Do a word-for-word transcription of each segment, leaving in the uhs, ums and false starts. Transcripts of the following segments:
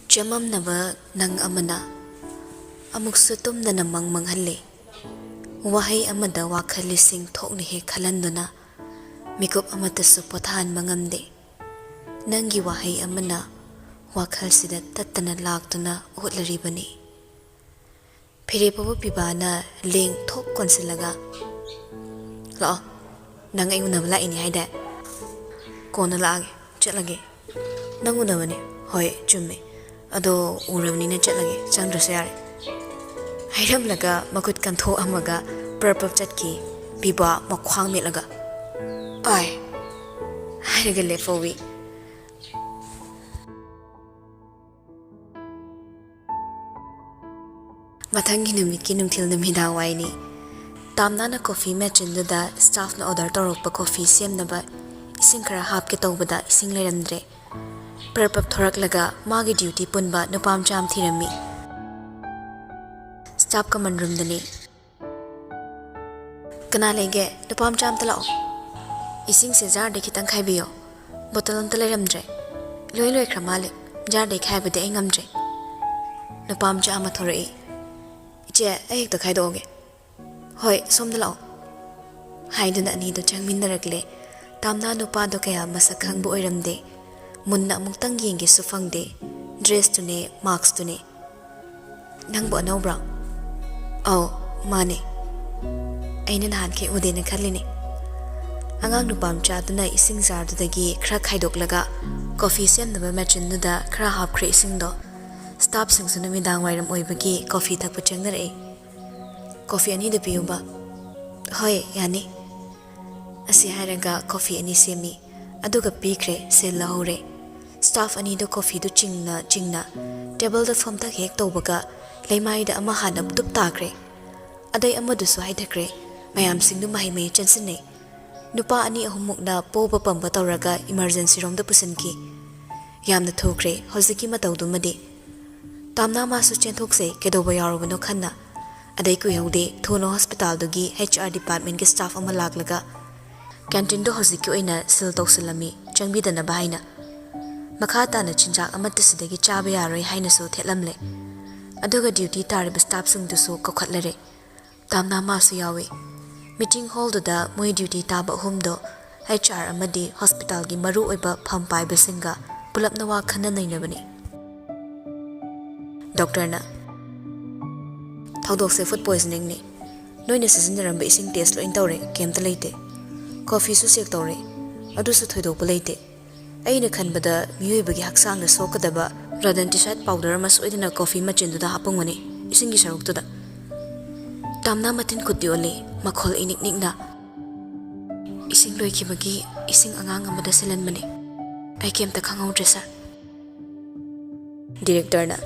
ꯆꯃꯝꯅꯕ ꯅꯪ ꯑꯃꯅ ꯑꯃꯨꯛꯁꯨ ꯇꯨꯝꯗꯅ ꯃꯪ ꯃꯪꯍꯜꯂꯤ꯫ ꯋꯥꯍꯩ ꯑꯃꯗ ꯋꯥꯈꯜ ꯂꯤꯁꯤꯡ ꯊꯣꯛꯅ ꯍꯦꯛ ꯈꯜꯍꯟꯗꯨꯅ ꯃꯤꯀꯨꯞ ꯑꯃꯠꯇꯁꯨ ꯄꯣꯊꯥꯍꯟꯕ ꯉꯝꯗꯦ꯫ ꯅꯪꯒꯤ ꯋꯥꯍꯩ ꯑꯃꯅ ꯋꯥꯈꯜꯁꯤꯗ ꯇꯠꯇꯅ ꯂꯥꯛꯇꯨꯅ ꯑꯣꯠꯂꯔꯤꯕꯅꯤ꯫ ꯐꯤꯔꯦꯞꯄꯕꯨ ꯄꯤꯕꯥꯅ ꯂꯦꯡ ꯊꯣꯛ ꯀꯣꯟꯁꯤꯜꯂꯒ, "ꯂꯥꯛꯑꯣ, ꯅꯪ ꯑꯩ ꯎꯅꯕ ꯂꯥꯛꯏꯅꯤ ꯍꯥꯏꯗꯥꯏ? ꯀꯣꯟꯅ ꯂꯥꯛꯑꯒꯦ, ꯆꯠꯂꯒꯦ꯫ ꯅꯪ ꯎꯅꯕꯅꯤ꯫ ꯍꯣꯏ, ꯆꯨꯝꯃꯦ꯫ ꯑꯗꯣ ꯎꯔꯕꯅꯤꯅ ꯆꯠꯂꯒꯦ, ꯆꯪꯗ꯭ꯔꯁꯨ ꯌꯥꯔꯦ," ꯍꯥꯏꯔꯝꯂꯒ ꯃꯈꯨꯠ ꯀꯟꯊꯣꯛꯑꯝꯃꯒ ꯄ꯭ꯔꯞ ꯄ꯭ꯔꯞ ꯆꯠꯈꯤ꯫ ꯄꯤꯕꯥ ꯃꯈ꯭ꯋꯥꯡ ꯃꯦꯠꯂꯒ, "ꯑꯥꯏ!" ꯍꯥꯏꯔꯒ ꯂꯦꯞꯍꯧꯋꯤ꯫ ꯃꯊꯪꯒꯤ ꯅꯨꯃꯤꯠꯀꯤ ꯅꯨꯡꯊꯤꯜ ꯅꯨꯃꯤꯗꯥꯡ ꯋꯥꯏꯅꯤ꯫ ꯇꯥꯝꯅꯥꯅ ꯀꯣꯐꯤ ꯃꯦꯆꯤꯟꯗꯨꯗ ꯁ꯭ꯇꯥꯐꯅ ꯑꯣꯔꯗꯔ ꯇꯧꯔꯛꯄ ꯀꯣꯐꯤ ꯁꯦꯝꯅꯕ ꯏꯁꯤꯡ ꯈꯔ ꯍꯥꯞꯀꯦ ꯇꯧꯕꯗ ꯏꯁꯤꯡ ꯂꯩꯔꯝꯗ꯭ꯔꯦ꯫ ꯄ꯭ꯔꯞ ꯄ꯭ꯔꯞ ꯊꯣꯔꯛꯂꯒ ꯃꯥꯒꯤ ꯗ꯭ꯌꯨꯇꯤ ꯄꯨꯟꯕ ꯅꯨꯄꯥ ꯃꯆꯥ ꯑꯃ ꯊꯤꯔꯝꯃꯤ꯫ ꯁ꯭ꯇꯥꯐ ꯀꯃꯟ ꯔꯨꯝꯗꯅꯤ꯫ "ꯀꯅꯥ ꯂꯩꯒꯦ? ꯅꯨꯄꯥ ꯃꯆꯥ ꯑꯝꯇ ꯂꯥꯛꯑꯣ꯫ ꯏꯁꯤꯡꯁꯦ ꯖꯥꯔꯗ ꯈꯤꯇꯪ ꯈꯥꯏꯕꯤꯌꯣ꯫ ꯕꯣꯇꯜ ꯑꯝꯇ ꯂꯩꯔꯝꯗ꯭ꯔꯦ꯫ ꯂꯣꯏ ꯂꯣꯏꯈ꯭ꯔ ꯃꯥꯜꯂꯦ꯫ ꯖꯥꯔꯗꯩ ꯈꯥꯏꯕꯗꯤ ꯑꯩ ꯉꯝꯗ꯭ꯔꯦ꯫" ꯅꯨꯄꯥ ꯃꯆꯥ ꯑꯃ ꯊꯣꯔꯛꯏ꯫ "ꯏꯆꯦ, ꯑꯩ ꯍꯦꯛꯇ ꯈꯥꯏꯗꯣꯛꯑꯒꯦ꯫" "ꯍꯣꯏ, ꯁꯣꯝꯗ ꯂꯥꯛꯑꯣ," ꯍꯥꯏꯗꯨꯅ ꯑꯅꯤꯗꯣ ꯆꯪꯃꯤꯟꯅꯔꯛꯂꯦ꯫ ꯇꯥꯝꯅꯥ ꯅꯨꯄꯥꯗꯣ ꯀꯌꯥ ꯃꯁꯛ ꯈꯪꯕ ꯑꯣꯏꯔꯝꯗꯦ꯫ ꯃꯨꯟꯅ ꯑꯃꯨꯛꯇꯪ ꯌꯦꯡꯒꯦꯁꯨ ꯐꯪꯗꯦ꯫ ꯗ꯭ꯔꯦꯁꯇꯨꯅꯦ, ꯃꯥꯛꯁꯇꯨꯅꯦ꯫ "ꯅꯪꯕꯨ ꯑꯅꯧꯕ꯭ꯔꯣ?" "ꯑꯧ, ꯃꯥꯅꯦ꯫ ꯑꯩꯅ ꯅꯍꯥꯟꯈꯩ ꯎꯗꯦꯅ ꯈꯜꯂꯤꯅꯦ꯫" ꯑꯉꯥꯡ ꯅꯨꯄꯥ ꯃꯆꯥꯗꯨꯅ ꯏꯁꯤꯡ ꯖꯥꯔꯗꯨꯗꯒꯤ ꯈꯔ ꯈꯥꯏꯗꯣꯛꯂꯒ ꯀꯣꯐꯤ ꯁꯦꯝꯅꯕ ꯃꯦꯆꯤꯟꯗꯨꯗ ꯈꯔ ꯍꯥꯞꯈ꯭ꯔꯦ ꯏꯁꯤꯡꯗꯣ꯫ ꯁ꯭ꯇꯥꯐꯁꯤꯡꯁꯨ ꯅꯨꯃꯤꯗꯥꯡ ꯋꯥꯏꯔꯝ ꯑꯣꯏꯕꯒꯤ ꯀꯣꯐꯤ ꯊꯛꯄ ꯆꯪꯅꯔꯛꯏ꯫ "ꯀꯣꯐꯤ ꯑꯅꯤꯗ ꯄꯤꯌꯨꯕ꯫" "ꯍꯣꯏ, ꯌꯥꯅꯤ꯫" ꯑꯁꯤ ꯍꯥꯏꯔꯒ ꯀꯣꯐꯤ ꯑꯅꯤ ꯁꯦꯝꯃꯤ, ꯑꯗꯨꯒ ꯄꯤꯈ꯭ꯔꯦ, ꯁꯤꯜ ꯂꯧꯍꯧꯔꯦ꯫ ꯁ꯭ꯇꯥꯐ ꯑꯅꯤꯗꯣ ꯀꯣꯐꯤꯗꯨ ꯆꯤꯡꯅ ꯆꯤꯡꯅ ꯇꯦꯕꯜꯗ ꯐꯝꯊꯒꯦ ꯍꯦꯛ ꯇꯧꯕꯒ ꯂꯩꯃꯥꯏꯗ ꯑꯃ ꯍꯥꯟꯅ ꯇꯨꯞ ꯇꯥꯈ꯭ꯔꯦ꯫ ꯑꯗꯩ ꯑꯃꯗꯨꯁꯨ ꯍꯥꯏꯊꯈ꯭ꯔꯦ꯫ ꯃꯌꯥꯝꯁꯤꯡꯗꯨ ꯃꯍꯩ ꯃꯍꯩ ꯆꯦꯟꯁꯤꯟꯅꯩ꯫ ꯅꯨꯄꯥ ꯑꯅꯤ ꯑꯍꯨꯝꯃꯨꯛꯅ ꯄꯣꯕ ꯄꯝꯕ ꯇꯧꯔꯒ ꯏꯃꯔꯖꯦꯟꯁꯤ ꯔꯣꯝꯗ ꯄꯨꯁꯤꯟꯈꯤ꯫ ꯌꯥꯝꯅ ꯊꯨꯈ꯭ꯔꯦ ꯍꯧꯖꯤꯛꯀꯤ ꯃꯇꯧꯗꯨꯃꯗꯤ꯫ ꯇꯥꯝꯅꯥ ꯃꯥꯁꯨ ꯆꯦꯟꯊꯣꯛꯆꯩ, ꯀꯩꯗꯧꯕ ꯌꯥꯎꯔꯕꯅꯣ ꯈꯟꯅ꯫ ꯑꯗꯩ ꯀꯨꯏꯍꯧꯗꯦ, ꯊꯨꯅ ꯍꯣꯁꯄꯤꯇꯥꯜꯗꯨꯒꯤ ꯍꯩꯆ ꯑꯥꯔ ꯗꯤꯄꯥꯔꯠꯃꯦꯟꯒꯤ ꯁ꯭ꯇꯥꯐ ꯑꯃ ꯂꯥꯛꯂꯒ ꯀꯦꯟꯇꯤꯟꯗꯣ ꯍꯧꯖꯤꯛꯀꯤ ꯑꯣꯏꯅ ꯁꯤꯜ ꯇꯧꯁꯤꯜꯂꯝꯃꯤ, ꯆꯪꯕꯤꯗꯅꯕ ꯍꯥꯏꯅ꯫ ꯃꯈꯥ ꯇꯥꯅ ꯆꯤꯟꯖꯥꯛ ꯑꯃꯠꯇ ꯁꯤꯗꯒꯤ ꯆꯥꯕ ꯌꯥꯔꯣꯏ ꯍꯥꯏꯅꯁꯨ ꯊꯦꯠꯂꯝꯂꯦ꯫ ꯑꯗꯨꯒ ꯗ꯭ꯌꯨꯇꯤ ꯇꯥꯔꯤꯕ ꯁ꯭ꯇꯥꯐꯁꯤꯡꯗꯨꯁꯨ ꯀꯧꯈꯠꯂꯔꯦ꯫ ꯇꯥꯝꯅꯥ ꯃꯥꯁꯨ ꯌꯥꯎꯏ꯫ ꯃꯤꯇꯤꯡ ꯍꯣꯜꯗꯨꯗ ꯃꯣꯏ ꯗ꯭ꯌꯨꯇꯤ ꯇꯥꯕ ꯑꯍꯨꯝꯗꯣ ꯑꯩꯆ ꯑꯥꯔ ꯑꯃꯗꯤ ꯍꯣꯁꯄꯤꯇꯥꯜꯒꯤ ꯃꯔꯨ ꯑꯣꯏꯕ ꯐꯝ ꯄꯥꯏꯕꯁꯤꯡꯒ ꯄꯨꯂꯞꯅ ꯋꯥ ꯈꯟꯅ ꯅꯩꯅꯕꯅꯤ꯫ ꯗꯣꯛꯇꯔꯅ, "ꯊꯧꯗꯣꯛꯁꯦ ꯐꯨꯗ ꯄꯣꯏꯖꯅꯤꯡꯅꯤ꯫ ꯅꯣꯏꯅ ꯁꯤꯖꯤꯟꯅꯔꯝꯕ ꯏꯁꯤꯡ ꯇꯦꯁ ꯂꯣꯏ ꯇꯧꯔꯦ, ꯀꯩꯝꯇ ꯂꯩꯇꯦ꯫ ꯀꯣꯐꯤꯁꯨ ꯆꯦꯛ ꯇꯧꯔꯦ, ꯑꯗꯨꯁꯨ ꯊꯣꯏꯗꯣꯛꯄ ꯂꯩꯇꯦ꯫ ꯑꯩꯅ ꯈꯟꯕꯗ ꯃꯤꯑꯣꯏꯕꯒꯤ ꯍꯛꯆꯥꯡꯗ ꯁꯣꯛꯀꯗꯕ ꯔꯣꯗꯦꯟꯇꯤꯁꯥꯏꯠ ꯄꯥꯎꯗꯔ ꯑꯃ ꯁꯣꯏꯗꯅ ꯀꯣꯐꯤ ꯃꯆꯤꯟꯗꯨꯗ ꯍꯥꯞꯄꯝꯒꯅꯤ, ꯏꯁꯤꯡꯒꯤ ꯁꯔꯨꯛꯇꯨꯗ꯫" ꯇꯥꯝꯅꯥ ꯃꯇꯤꯟ ꯈꯨꯠꯇꯤ ꯑꯣꯜꯂꯤ, ꯃꯈꯣꯜ ꯏꯅꯤꯛ ꯅꯤꯛꯅ, "ꯏꯁꯤꯡ ꯂꯣꯏꯈꯤꯕꯒꯤ ꯏꯁꯤꯡ ꯑꯉꯥꯡ ꯑꯃꯗ ꯁꯤꯜꯍꯟꯕꯅꯤ꯫ ꯑꯩ ꯀꯩꯝꯇ ꯈꯪꯍꯧꯗ꯭ꯔꯦ, ꯁꯥꯔ꯫" ꯗꯤꯔꯦꯛꯇꯔꯅ,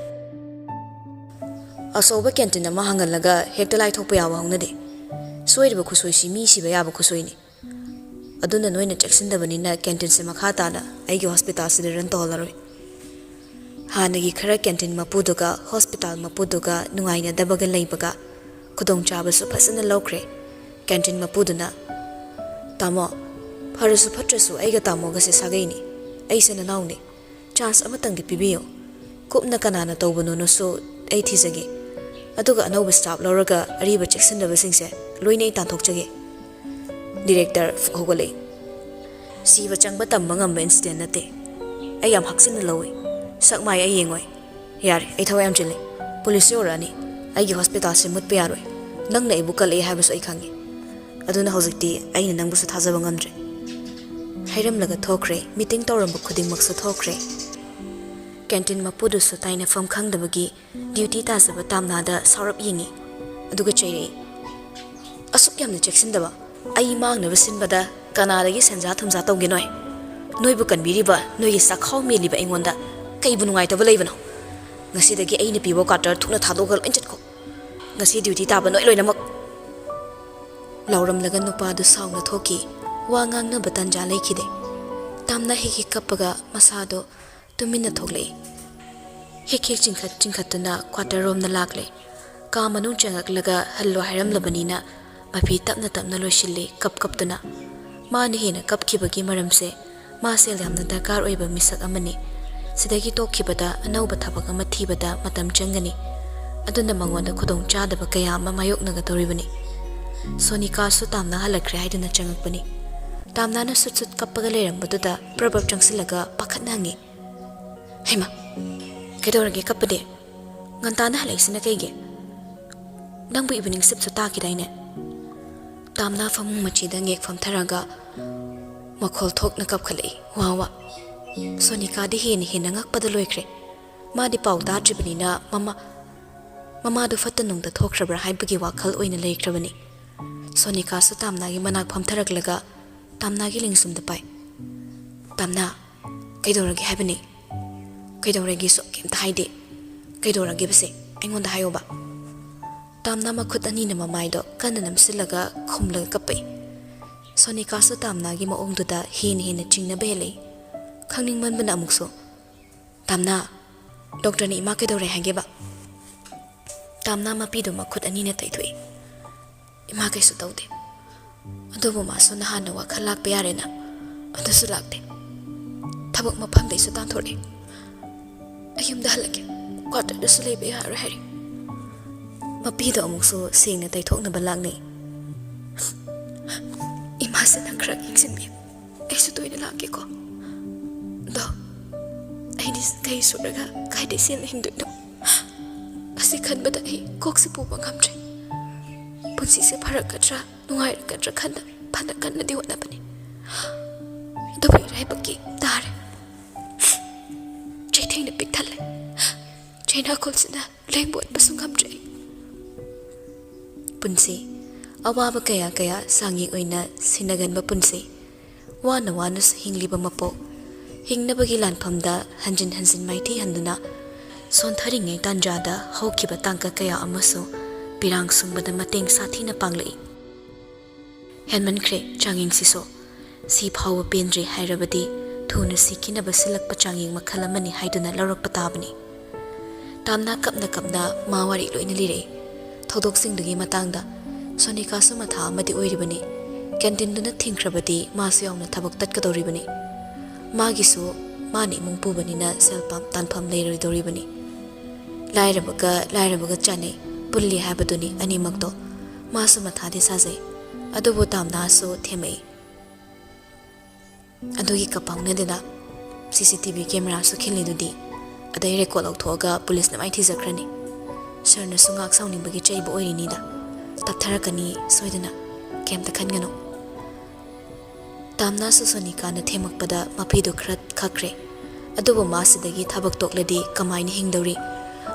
"ꯑꯆꯧꯕ ꯀꯦꯟꯇꯤꯟ ꯑꯃ ꯍꯥꯡꯍꯜꯂꯒ ꯍꯦꯛꯇ ꯂꯥꯏꯊꯣꯛꯄ ꯌꯥꯕ ꯍꯧꯅꯗꯦ꯫ ꯁꯣꯏꯔꯤꯕ ꯈꯨꯠꯁꯣꯏꯁꯤ ꯃꯤ ꯁꯤꯕ ꯌꯥꯕ ꯈꯨꯠꯁꯣꯏꯅꯤ꯫ ꯑꯗꯨꯅ ꯅꯣꯏꯅ ꯆꯦꯛꯁꯤꯟꯗꯕꯅꯤꯅ ꯀꯦꯟꯇꯤꯟꯁꯦ ꯃꯈꯥ ꯇꯥꯅ ꯑꯩꯒꯤ ꯍꯣꯁꯄꯤꯇꯥꯜꯁꯤꯗ ꯔꯟ ꯇꯧꯍꯜꯂꯔꯣꯏ꯫" ꯍꯥꯟꯅꯒꯤ ꯈꯔ ꯀꯦꯟꯇꯤꯟ ꯃꯄꯨꯗꯨꯒ ꯍꯣꯁꯄꯤꯇꯥꯜ ꯃꯄꯨꯗꯨꯒ ꯅꯨꯡꯉꯥꯏꯅꯗꯕꯒ ꯂꯩꯕꯒ ꯈꯨꯗꯣꯡꯆꯥꯕꯁꯨ ꯐꯖꯅ ꯂꯧꯈ꯭ꯔꯦ꯫ ꯀꯦꯟꯇꯤꯟ ꯃꯄꯨꯗꯨꯅ, "ꯇꯥꯃꯣ, ꯐꯔꯁꯨ ꯐꯠꯇ꯭ꯔꯁꯨ ꯑꯩꯒ ꯇꯥꯃꯣꯒꯁꯦ ꯁꯥꯒꯩꯅꯤ꯫ ꯑꯩꯁꯦ ꯅꯅꯥꯎꯅꯤ꯫ ꯆꯥꯟꯁ ꯑꯃꯇꯪꯗꯤ ꯄꯤꯕꯤꯌꯨ꯫ ꯀꯨꯞꯅ ꯀꯅꯥꯅ ꯇꯧꯕꯅꯣꯅꯁꯨ ꯑꯩ ꯊꯤꯖꯒꯦ꯫ ꯑꯗꯨꯒ ꯑꯅꯧꯕ ꯁ꯭ꯇꯥꯐ ꯂꯧꯔꯒ ꯑꯔꯤꯕ ꯆꯦꯛꯁꯤꯟꯗꯕꯁꯤꯡꯁꯦ ꯂꯣꯏꯅ ꯑꯩ ꯇꯥꯟꯊꯣꯛꯆꯒꯦ꯫" ꯗꯤꯔꯦꯛꯇꯔ ꯐꯨꯛ ꯍꯧꯒꯠꯂꯛꯏ꯫ "ꯁꯤꯕ ꯆꯪꯕ ꯇꯝꯕ ꯉꯝꯕ ꯏꯟꯁꯤꯗꯦꯟ ꯅꯠꯇꯦ꯫ ꯑꯩ ꯌꯥꯝ ꯍꯛꯆꯤꯟꯅ ꯂꯧꯏ꯫ ꯁꯛ ꯃꯥꯏ ꯑꯩ ꯌꯦꯡꯉꯣꯏ꯫ ꯌꯥꯔꯦ, ꯑꯩ ꯊꯋꯥꯏ ꯌꯥꯝ ꯆꯤꯜꯂꯤ꯫ ꯄꯨꯂꯤꯁ ꯌꯧꯔꯛꯑꯅꯤ꯫ ꯑꯩꯒꯤ ꯍꯣꯁꯄꯤꯇꯥꯜꯁꯦ ꯃꯨꯠꯄ ꯌꯥꯔꯣꯏ꯫ ꯅꯪꯅ ꯑꯩꯕꯨ ꯀꯜꯂꯛꯑꯦ ꯍꯥꯏꯕꯁꯨ ꯑꯩ ꯈꯪꯉꯤ꯫ ꯑꯗꯨꯅ ꯍꯧꯖꯤꯛꯇꯤ ꯑꯩꯅ ꯅꯪꯕꯨꯁꯨ ꯊꯥꯖꯕ ꯉꯝꯗ꯭ꯔꯦ꯫" ꯍꯥꯏꯔꯝꯂꯒ ꯊꯣꯛꯈ꯭ꯔꯦ꯫ ꯃꯤꯇꯤꯡ ꯇꯧꯔꯝꯕ ꯈꯨꯗꯤꯡꯃꯛꯁꯨ ꯊꯣꯛꯈ꯭ꯔꯦ꯫ ꯀꯦꯟꯇꯤꯟ ꯃꯄꯨꯗꯨꯁꯨ ꯇꯥꯏꯅꯐꯝ ꯈꯪꯗꯕꯒꯤ ꯗ꯭ꯌꯨꯇꯤ ꯇꯥꯖꯕ ꯇꯥꯝꯅꯥꯗ ꯁꯥꯎꯔꯞ ꯌꯦꯡꯉꯤ꯫ ꯑꯗꯨꯒ ꯆꯩꯔꯛꯏ, "ꯑꯁꯨꯛ ꯌꯥꯝꯅ ꯆꯦꯛꯁꯤꯟꯗꯕ, ꯑꯩ ꯃꯥꯡꯅꯕ ꯁꯤꯟꯕꯗ ꯀꯅꯥꯗꯒꯤ ꯁꯦꯟꯖꯥ ꯊꯨꯝꯖꯥ ꯇꯧꯒꯦ ꯅꯣꯏ? ꯅꯣꯏꯕꯨ ꯀꯟꯕꯤꯔꯤꯕ ꯅꯣꯏꯒꯤ ꯆꯥꯛꯈꯥꯎ ꯃꯦꯜꯂꯤꯕ ꯑꯩꯉꯣꯟꯗ ꯀꯩꯕꯨ ꯅꯨꯡꯉꯥꯏꯇꯕ ꯂꯩꯕꯅꯣ? ꯉꯁꯤꯗꯒꯤ ꯑꯩꯅ ꯄꯤꯕ ꯀ꯭ꯋꯥꯇꯔ ꯊꯨꯅ ꯊꯥꯗꯣꯛꯑꯒ ꯂꯣꯏ ꯆꯠꯈꯣ꯫ ꯉꯁꯤ ꯗ꯭ꯌꯨꯇꯤ ꯇꯥꯕ ꯅꯣꯏ ꯂꯣꯏꯅꯃꯛ!" ꯂꯥꯎꯔꯝꯂꯒ ꯅꯨꯄꯥꯗꯨ ꯁꯥꯎꯅ ꯊꯣꯛꯈꯤ꯫ ꯋꯥ ꯉꯥꯡꯅꯕ ꯇꯥꯟꯖꯥ ꯂꯩꯈꯤꯗꯦ꯫ ꯇꯥꯝꯅꯥ ꯍꯦꯛ ꯍꯦꯛ ꯀꯞꯄꯒ ꯃꯁꯥꯗꯣ ꯇꯨꯃꯤꯟꯅ ꯊꯣꯛꯂꯛꯏ꯫ ꯍꯦꯛ ꯍꯦꯛ ꯆꯤꯡꯈꯠ ꯆꯤꯡꯈꯠꯇꯨꯅ ꯀ꯭ꯋꯥꯇꯔ ꯔꯣꯝꯗ ꯂꯥꯛꯂꯦ꯫ ꯀꯥ ꯃꯅꯨꯡ ꯆꯪꯉꯛꯂꯒ ꯍꯜꯂꯣ ꯍꯥꯏꯔꯝꯂꯕꯅꯤꯅ ꯃꯐꯤ ꯇꯞꯅ ꯇꯞꯅ ꯂꯣꯏꯁꯤꯜꯂꯤ, ꯀꯞ ꯀꯞꯇꯨꯅ꯫ ꯃꯥꯅ ꯍꯦꯟꯅ ꯀꯞꯈꯤꯕꯒꯤ ꯃꯔꯝꯁꯦ ꯃꯥ ꯁꯦꯜ ꯌꯥꯝꯅ ꯗꯔꯀꯥꯔ ꯑꯣꯏꯕ ꯃꯤꯁꯛ ꯑꯃꯅꯤ꯫ ꯁꯤꯗꯒꯤ ꯇꯣꯛꯈꯤꯕꯗ ꯑꯅꯧꯕ ꯊꯕꯛ ꯑꯃ ꯊꯤꯕꯗ ꯃꯇꯝ ꯆꯪꯒꯅꯤ꯫ ꯑꯗꯨꯅ ꯃꯉꯣꯟꯗ ꯈꯨꯗꯣꯡꯆꯥꯗꯕ ꯀꯌꯥ ꯑꯃ ꯃꯥꯌꯣꯛꯅꯒꯗꯧꯔꯤꯕꯅꯤ꯫ ꯁꯣꯅꯤꯀꯥꯁꯨ ꯇꯥꯝꯅꯥ ꯍꯜꯂꯛꯈ꯭ꯔꯦ ꯍꯥꯏꯗꯨꯅ ꯆꯪꯉꯛꯄꯅꯤ꯫ ꯇꯥꯝꯅꯥꯅ ꯁꯨꯠ ꯁꯨꯠ ꯀꯞꯄꯒ ꯂꯩꯔꯝꯕꯗꯨꯗ ꯄ꯭ꯔꯕꯞ ꯆꯪꯁꯤꯜꯂꯒ ꯄꯥꯈꯠꯅ ꯍꯪꯉꯤ, "ꯍꯩꯃꯥ, ꯀꯩꯗꯧꯔꯒꯦ ꯀꯞꯄꯗꯤ? ꯉꯟꯇꯥꯅ ꯍꯜꯂꯛꯏꯁꯤꯅ ꯀꯩꯒꯤ? ꯅꯪꯕꯨ ꯏꯚꯤꯅꯤꯡ ꯁꯤꯞꯁꯨ ꯇꯥꯈꯤꯗꯥꯏꯅꯦ?" ꯇꯥꯝꯅꯥ ꯐꯃꯨꯡ ꯃꯆꯤꯗ ꯉꯦꯛ ꯐꯝꯊꯔꯒ ꯃꯈꯣꯜ ꯊꯣꯛꯅ ꯀꯞꯈꯠꯂꯛꯏ, ꯋꯥ ꯋꯥ꯫ ꯁꯣꯅꯤꯀꯥꯗꯤ ꯍꯦꯟꯅ ꯍꯦꯟꯅ ꯉꯛꯄꯗ ꯂꯣꯏꯈ꯭ꯔꯦ꯫ ꯃꯥꯗꯤ ꯄꯥꯎ ꯇꯥꯗ꯭ꯔꯤꯕꯅꯤꯅ ꯃꯃꯥ, ꯃꯃꯥꯗꯨ ꯐꯠꯇ ꯅꯨꯡꯗ ꯊꯣꯛꯈ꯭ꯔꯕ꯭ꯔꯥ ꯍꯥꯏꯕꯒꯤ ꯋꯥꯈꯜ ꯑꯣꯏꯅ ꯂꯩꯈ꯭ꯔꯕꯅꯤ꯫ ꯁꯣꯅꯤꯀꯥꯁꯨ ꯇꯥꯝꯅꯥꯒꯤ ꯃꯅꯥꯛ ꯐꯝꯊꯔꯛꯂꯒ ꯇꯥꯝꯅꯥꯒꯤ ꯂꯦꯡꯖꯨꯝꯗ ꯄꯥꯏ꯫ "ꯇꯥꯝꯅꯥ, ꯀꯩꯗꯧꯔꯒꯦ ꯍꯥꯏꯕꯅꯤ? ꯀꯩꯗꯧꯔꯒꯦꯁꯨ ꯀꯩꯝꯇ ꯍꯥꯏꯗꯦ꯫ ꯀꯩꯗꯧꯔꯒꯦꯕꯁꯦ? ꯑꯩꯉꯣꯟꯗ ꯍꯥꯏꯌꯣꯕ?" ꯇꯥꯝꯅꯥ ꯃꯈꯨꯠ ꯑꯅꯤꯅ ꯃꯃꯥꯏꯗꯣ ꯀꯟꯅ ꯅꯝꯁꯤꯜꯂꯒ ꯈꯨꯝꯂꯒ ꯀꯞꯄꯛꯏ꯫ ꯁꯣꯅꯤꯀꯥꯁꯨ ꯇꯥꯝꯅꯥꯒꯤ ꯃꯑꯣꯡꯗꯨꯗ ꯍꯦꯟꯅ ꯍꯦꯟꯅ ꯆꯤꯡꯅꯕ ꯍꯦꯜꯂꯛꯏ꯫ ꯈꯪꯅꯤꯡꯃꯟꯕꯅ ꯑꯃꯨꯛꯁꯨ, "ꯇꯥꯝꯅꯥ, ꯗꯣꯛꯇꯔꯅ ꯏꯃꯥ ꯀꯩꯗꯧꯔꯦ ꯍꯥꯏꯒꯦꯕ?" ꯇꯥꯝꯅꯥ ꯃꯄꯤꯗꯨ ꯃꯈꯨꯠ ꯑꯅꯤꯅ ꯇꯩꯊꯣꯛꯏ꯫ "ꯏꯃꯥ ꯀꯩꯁꯨ ꯇꯧꯗꯦ꯫ ꯑꯗꯨꯕꯨ ꯃꯥꯁꯨ ꯅꯍꯥꯟꯅ ꯋꯥꯈꯜ ꯂꯥꯛꯄ ꯌꯥꯔꯦꯅ꯫ ꯑꯗꯨꯁꯨ ꯂꯥꯛꯇꯦ꯫ ꯊꯕꯛ ꯃꯐꯝꯗꯩꯁꯨ ꯇꯥꯟꯊꯣꯔꯛꯑꯦ꯫ ꯑꯩ ꯌꯨꯝꯗ ꯍꯜꯂꯛꯀꯦ꯫ ꯀ꯭ꯋꯥꯇꯔꯗꯁꯨ ꯂꯩꯕ ꯌꯥꯔꯣꯏ ꯍꯥꯏꯔꯦ꯫" ꯃꯄꯤꯗꯣ ꯑꯃꯨꯛꯁꯨ ꯁꯦꯡꯅ ꯇꯩꯊꯣꯛꯅꯕ ꯂꯥꯛꯅꯩ꯫ "ꯏꯃꯥꯁꯦ ꯅꯪ ꯈꯔ ꯌꯦꯡꯁꯤꯟꯕꯤꯌꯨ꯫ ꯑꯩꯁꯨ ꯇꯣꯏꯅ ꯂꯥꯛꯀꯦꯀꯣ꯫ ꯑꯗꯣ ꯑꯩꯗꯤ ꯀꯩ ꯁꯨꯔꯒ ꯀꯥꯏꯗꯩ ꯁꯦꯜ ꯍꯤꯡꯗꯣꯏꯅꯣ? ꯑꯁꯤ ꯈꯟꯕꯗ ꯑꯩ ꯀꯣꯛꯁꯦ ꯄꯨꯕ ꯉꯝꯗ꯭ꯔꯦ꯫ ꯄꯨꯟꯁꯤꯁꯦ ꯐꯔꯛꯀꯗ꯭ꯔꯥ ꯅꯨꯡꯉꯥꯏꯔꯛꯀꯗ꯭ꯔꯥ ꯈꯟꯗ ꯐꯅ ꯀꯟꯅꯗꯤ ꯍꯣꯠꯅꯕꯅꯤ꯫ ꯑꯗꯨꯕꯨ ꯏꯔꯥꯏꯕꯛꯀꯤ ꯇꯥꯔꯦ꯫ ꯆꯩꯊꯦꯡꯅ ꯄꯤꯛ ꯊꯜꯂꯦ꯫ ꯆꯩꯅꯥꯈꯣꯜꯁꯤꯅ ꯂꯦꯡꯕ ꯑꯣꯠꯄꯁꯨ ꯉꯝꯗ꯭ꯔꯦ ꯑꯩ꯫" ꯄꯨꯟꯁꯤ, ꯑꯋꯥꯕ ꯀꯌꯥ ꯀꯌꯥ ꯆꯥꯡꯌꯦꯡ ꯑꯣꯏꯅ ꯁꯤꯟꯅꯒꯟꯕ ꯄꯨꯟꯁꯤ꯫ ꯋꯥꯅ ꯋꯥꯅꯁꯨ ꯍꯤꯡꯂꯤꯕ ꯃꯄꯣꯛ, ꯍꯤꯡꯅꯕꯒꯤ ꯂꯥꯟꯐꯝꯗ ꯍꯟꯖꯤꯟ ꯍꯟꯖꯤꯟ ꯃꯥꯏꯊꯤ ꯍꯟꯗꯨꯅ ꯁꯣꯟꯊꯔꯤꯉꯩ ꯇꯥꯟꯖꯥꯗ ꯍꯧꯈꯤꯕ ꯇꯥꯡꯀꯛ ꯀꯌꯥ ꯑꯃꯁꯨ ꯄꯤꯔꯥꯡ ꯁꯨꯝꯕꯗ ꯃꯇꯦꯡ ꯁꯥꯊꯤꯅ ꯄꯥꯡꯂꯛꯏ꯫ ꯍꯦꯟꯃꯟꯈ꯭ꯔꯦ ꯆꯥꯡꯌꯦꯡꯁꯤꯁꯨ꯫ ꯁꯤ ꯐꯥꯎꯕ ꯄꯦꯟꯗ꯭ꯔꯦ ꯍꯥꯏꯔꯕꯗꯤ ꯊꯨꯅ ꯁꯤꯈꯤꯅꯕ ꯁꯤꯜꯂꯛꯄ ꯆꯥꯡꯌꯦꯡ ꯃꯈꯜ ꯑꯃꯅꯤ ꯍꯥꯏꯗꯨꯅ ꯂꯧꯔꯛꯄ ꯇꯥꯕꯅꯤ꯫ ꯇꯥꯝꯅ ꯀꯞꯅ ꯀꯞꯅ ꯃꯥ ꯋꯥꯔꯤ ꯂꯣꯏꯅ ꯂꯤꯔꯛꯏ꯫ ꯊꯧꯗꯣꯛꯁꯤꯡꯗꯨꯒꯤ ꯃꯇꯥꯡꯗ꯫ ꯁꯣꯅꯤꯀꯥꯁꯨ ꯃꯊꯥ ꯑꯃꯗꯤ ꯑꯣꯏꯔꯤꯕꯅꯤ꯫ ꯀꯦꯟꯇꯤꯟꯗꯨꯅ ꯊꯤꯡꯈ꯭ꯔꯕꯗꯤ ꯃꯥꯁꯨ ꯌꯥꯎꯅ ꯊꯕꯛ ꯇꯠꯀꯗꯧꯔꯤꯕꯅꯤ꯫ ꯃꯥꯒꯤꯁꯨ ꯃꯥꯅ ꯏꯃꯨꯡ ꯄꯨꯕꯅꯤꯅ ꯁꯦꯜ ꯄꯥꯝ-, ꯇꯥꯟꯐꯝ ꯂꯩꯔꯣꯏꯗꯧꯔꯤꯕꯅꯤ꯫ ꯂꯥꯏꯔꯕꯒ ꯂꯥꯏꯔꯕꯒ ꯆꯥꯅꯩ, ꯄꯨꯜꯂꯤ ꯍꯥꯏꯕꯗꯨꯅꯤ ꯑꯅꯤꯃꯛꯇꯣ꯫ ꯃꯥꯁꯨ ꯃꯊꯥꯗꯤ ꯁꯥꯖꯩ, ꯑꯗꯨꯕꯨ ꯇꯥꯝꯅꯥꯁꯨ ꯊꯦꯝꯃꯛꯏ꯫ ꯑꯗꯨꯒꯤ ꯀꯄꯥꯎꯅꯗꯅ ꯁꯤ ꯁꯤ ꯇꯤ ꯚꯤ ꯀꯦꯃꯦꯔꯥꯁꯨ ꯈꯤꯜꯂꯤꯗꯨꯗꯤ꯫ ꯑꯗꯩ ꯔꯦꯀꯣꯔꯗ ꯂꯧꯊꯣꯛꯑꯒ ꯄꯨꯂꯤꯁꯅ ꯃꯥꯏ ꯊꯤꯖꯈ꯭ꯔꯅꯤ꯫ ꯁꯔꯅꯁꯨ ꯉꯥꯛ ꯁꯥꯎꯅꯤꯡꯕꯒꯤ ꯆꯩꯕ ꯑꯣꯏꯔꯤꯅꯤꯗ꯫ ꯇꯞꯊꯔꯛꯀꯅꯤ ꯁꯣꯏꯗꯅ꯫ ꯀꯩꯝꯇ ꯈꯟꯒꯅꯨ꯫ ꯇꯥꯝꯅꯥꯁꯨ ꯁꯣꯅꯤꯀꯥꯅ ꯊꯦꯝꯃꯛꯄꯗ ꯃꯄꯤꯗꯨ ꯈꯔ ꯈꯛꯈ꯭ꯔꯦ꯫ ꯑꯗꯨꯕꯨ ꯃꯥ ꯁꯤꯗꯒꯤ ꯊꯕꯛ ꯇꯣꯛꯂꯗꯤ ꯀꯃꯥꯏꯅ ꯍꯤꯡꯗꯧꯔꯤ?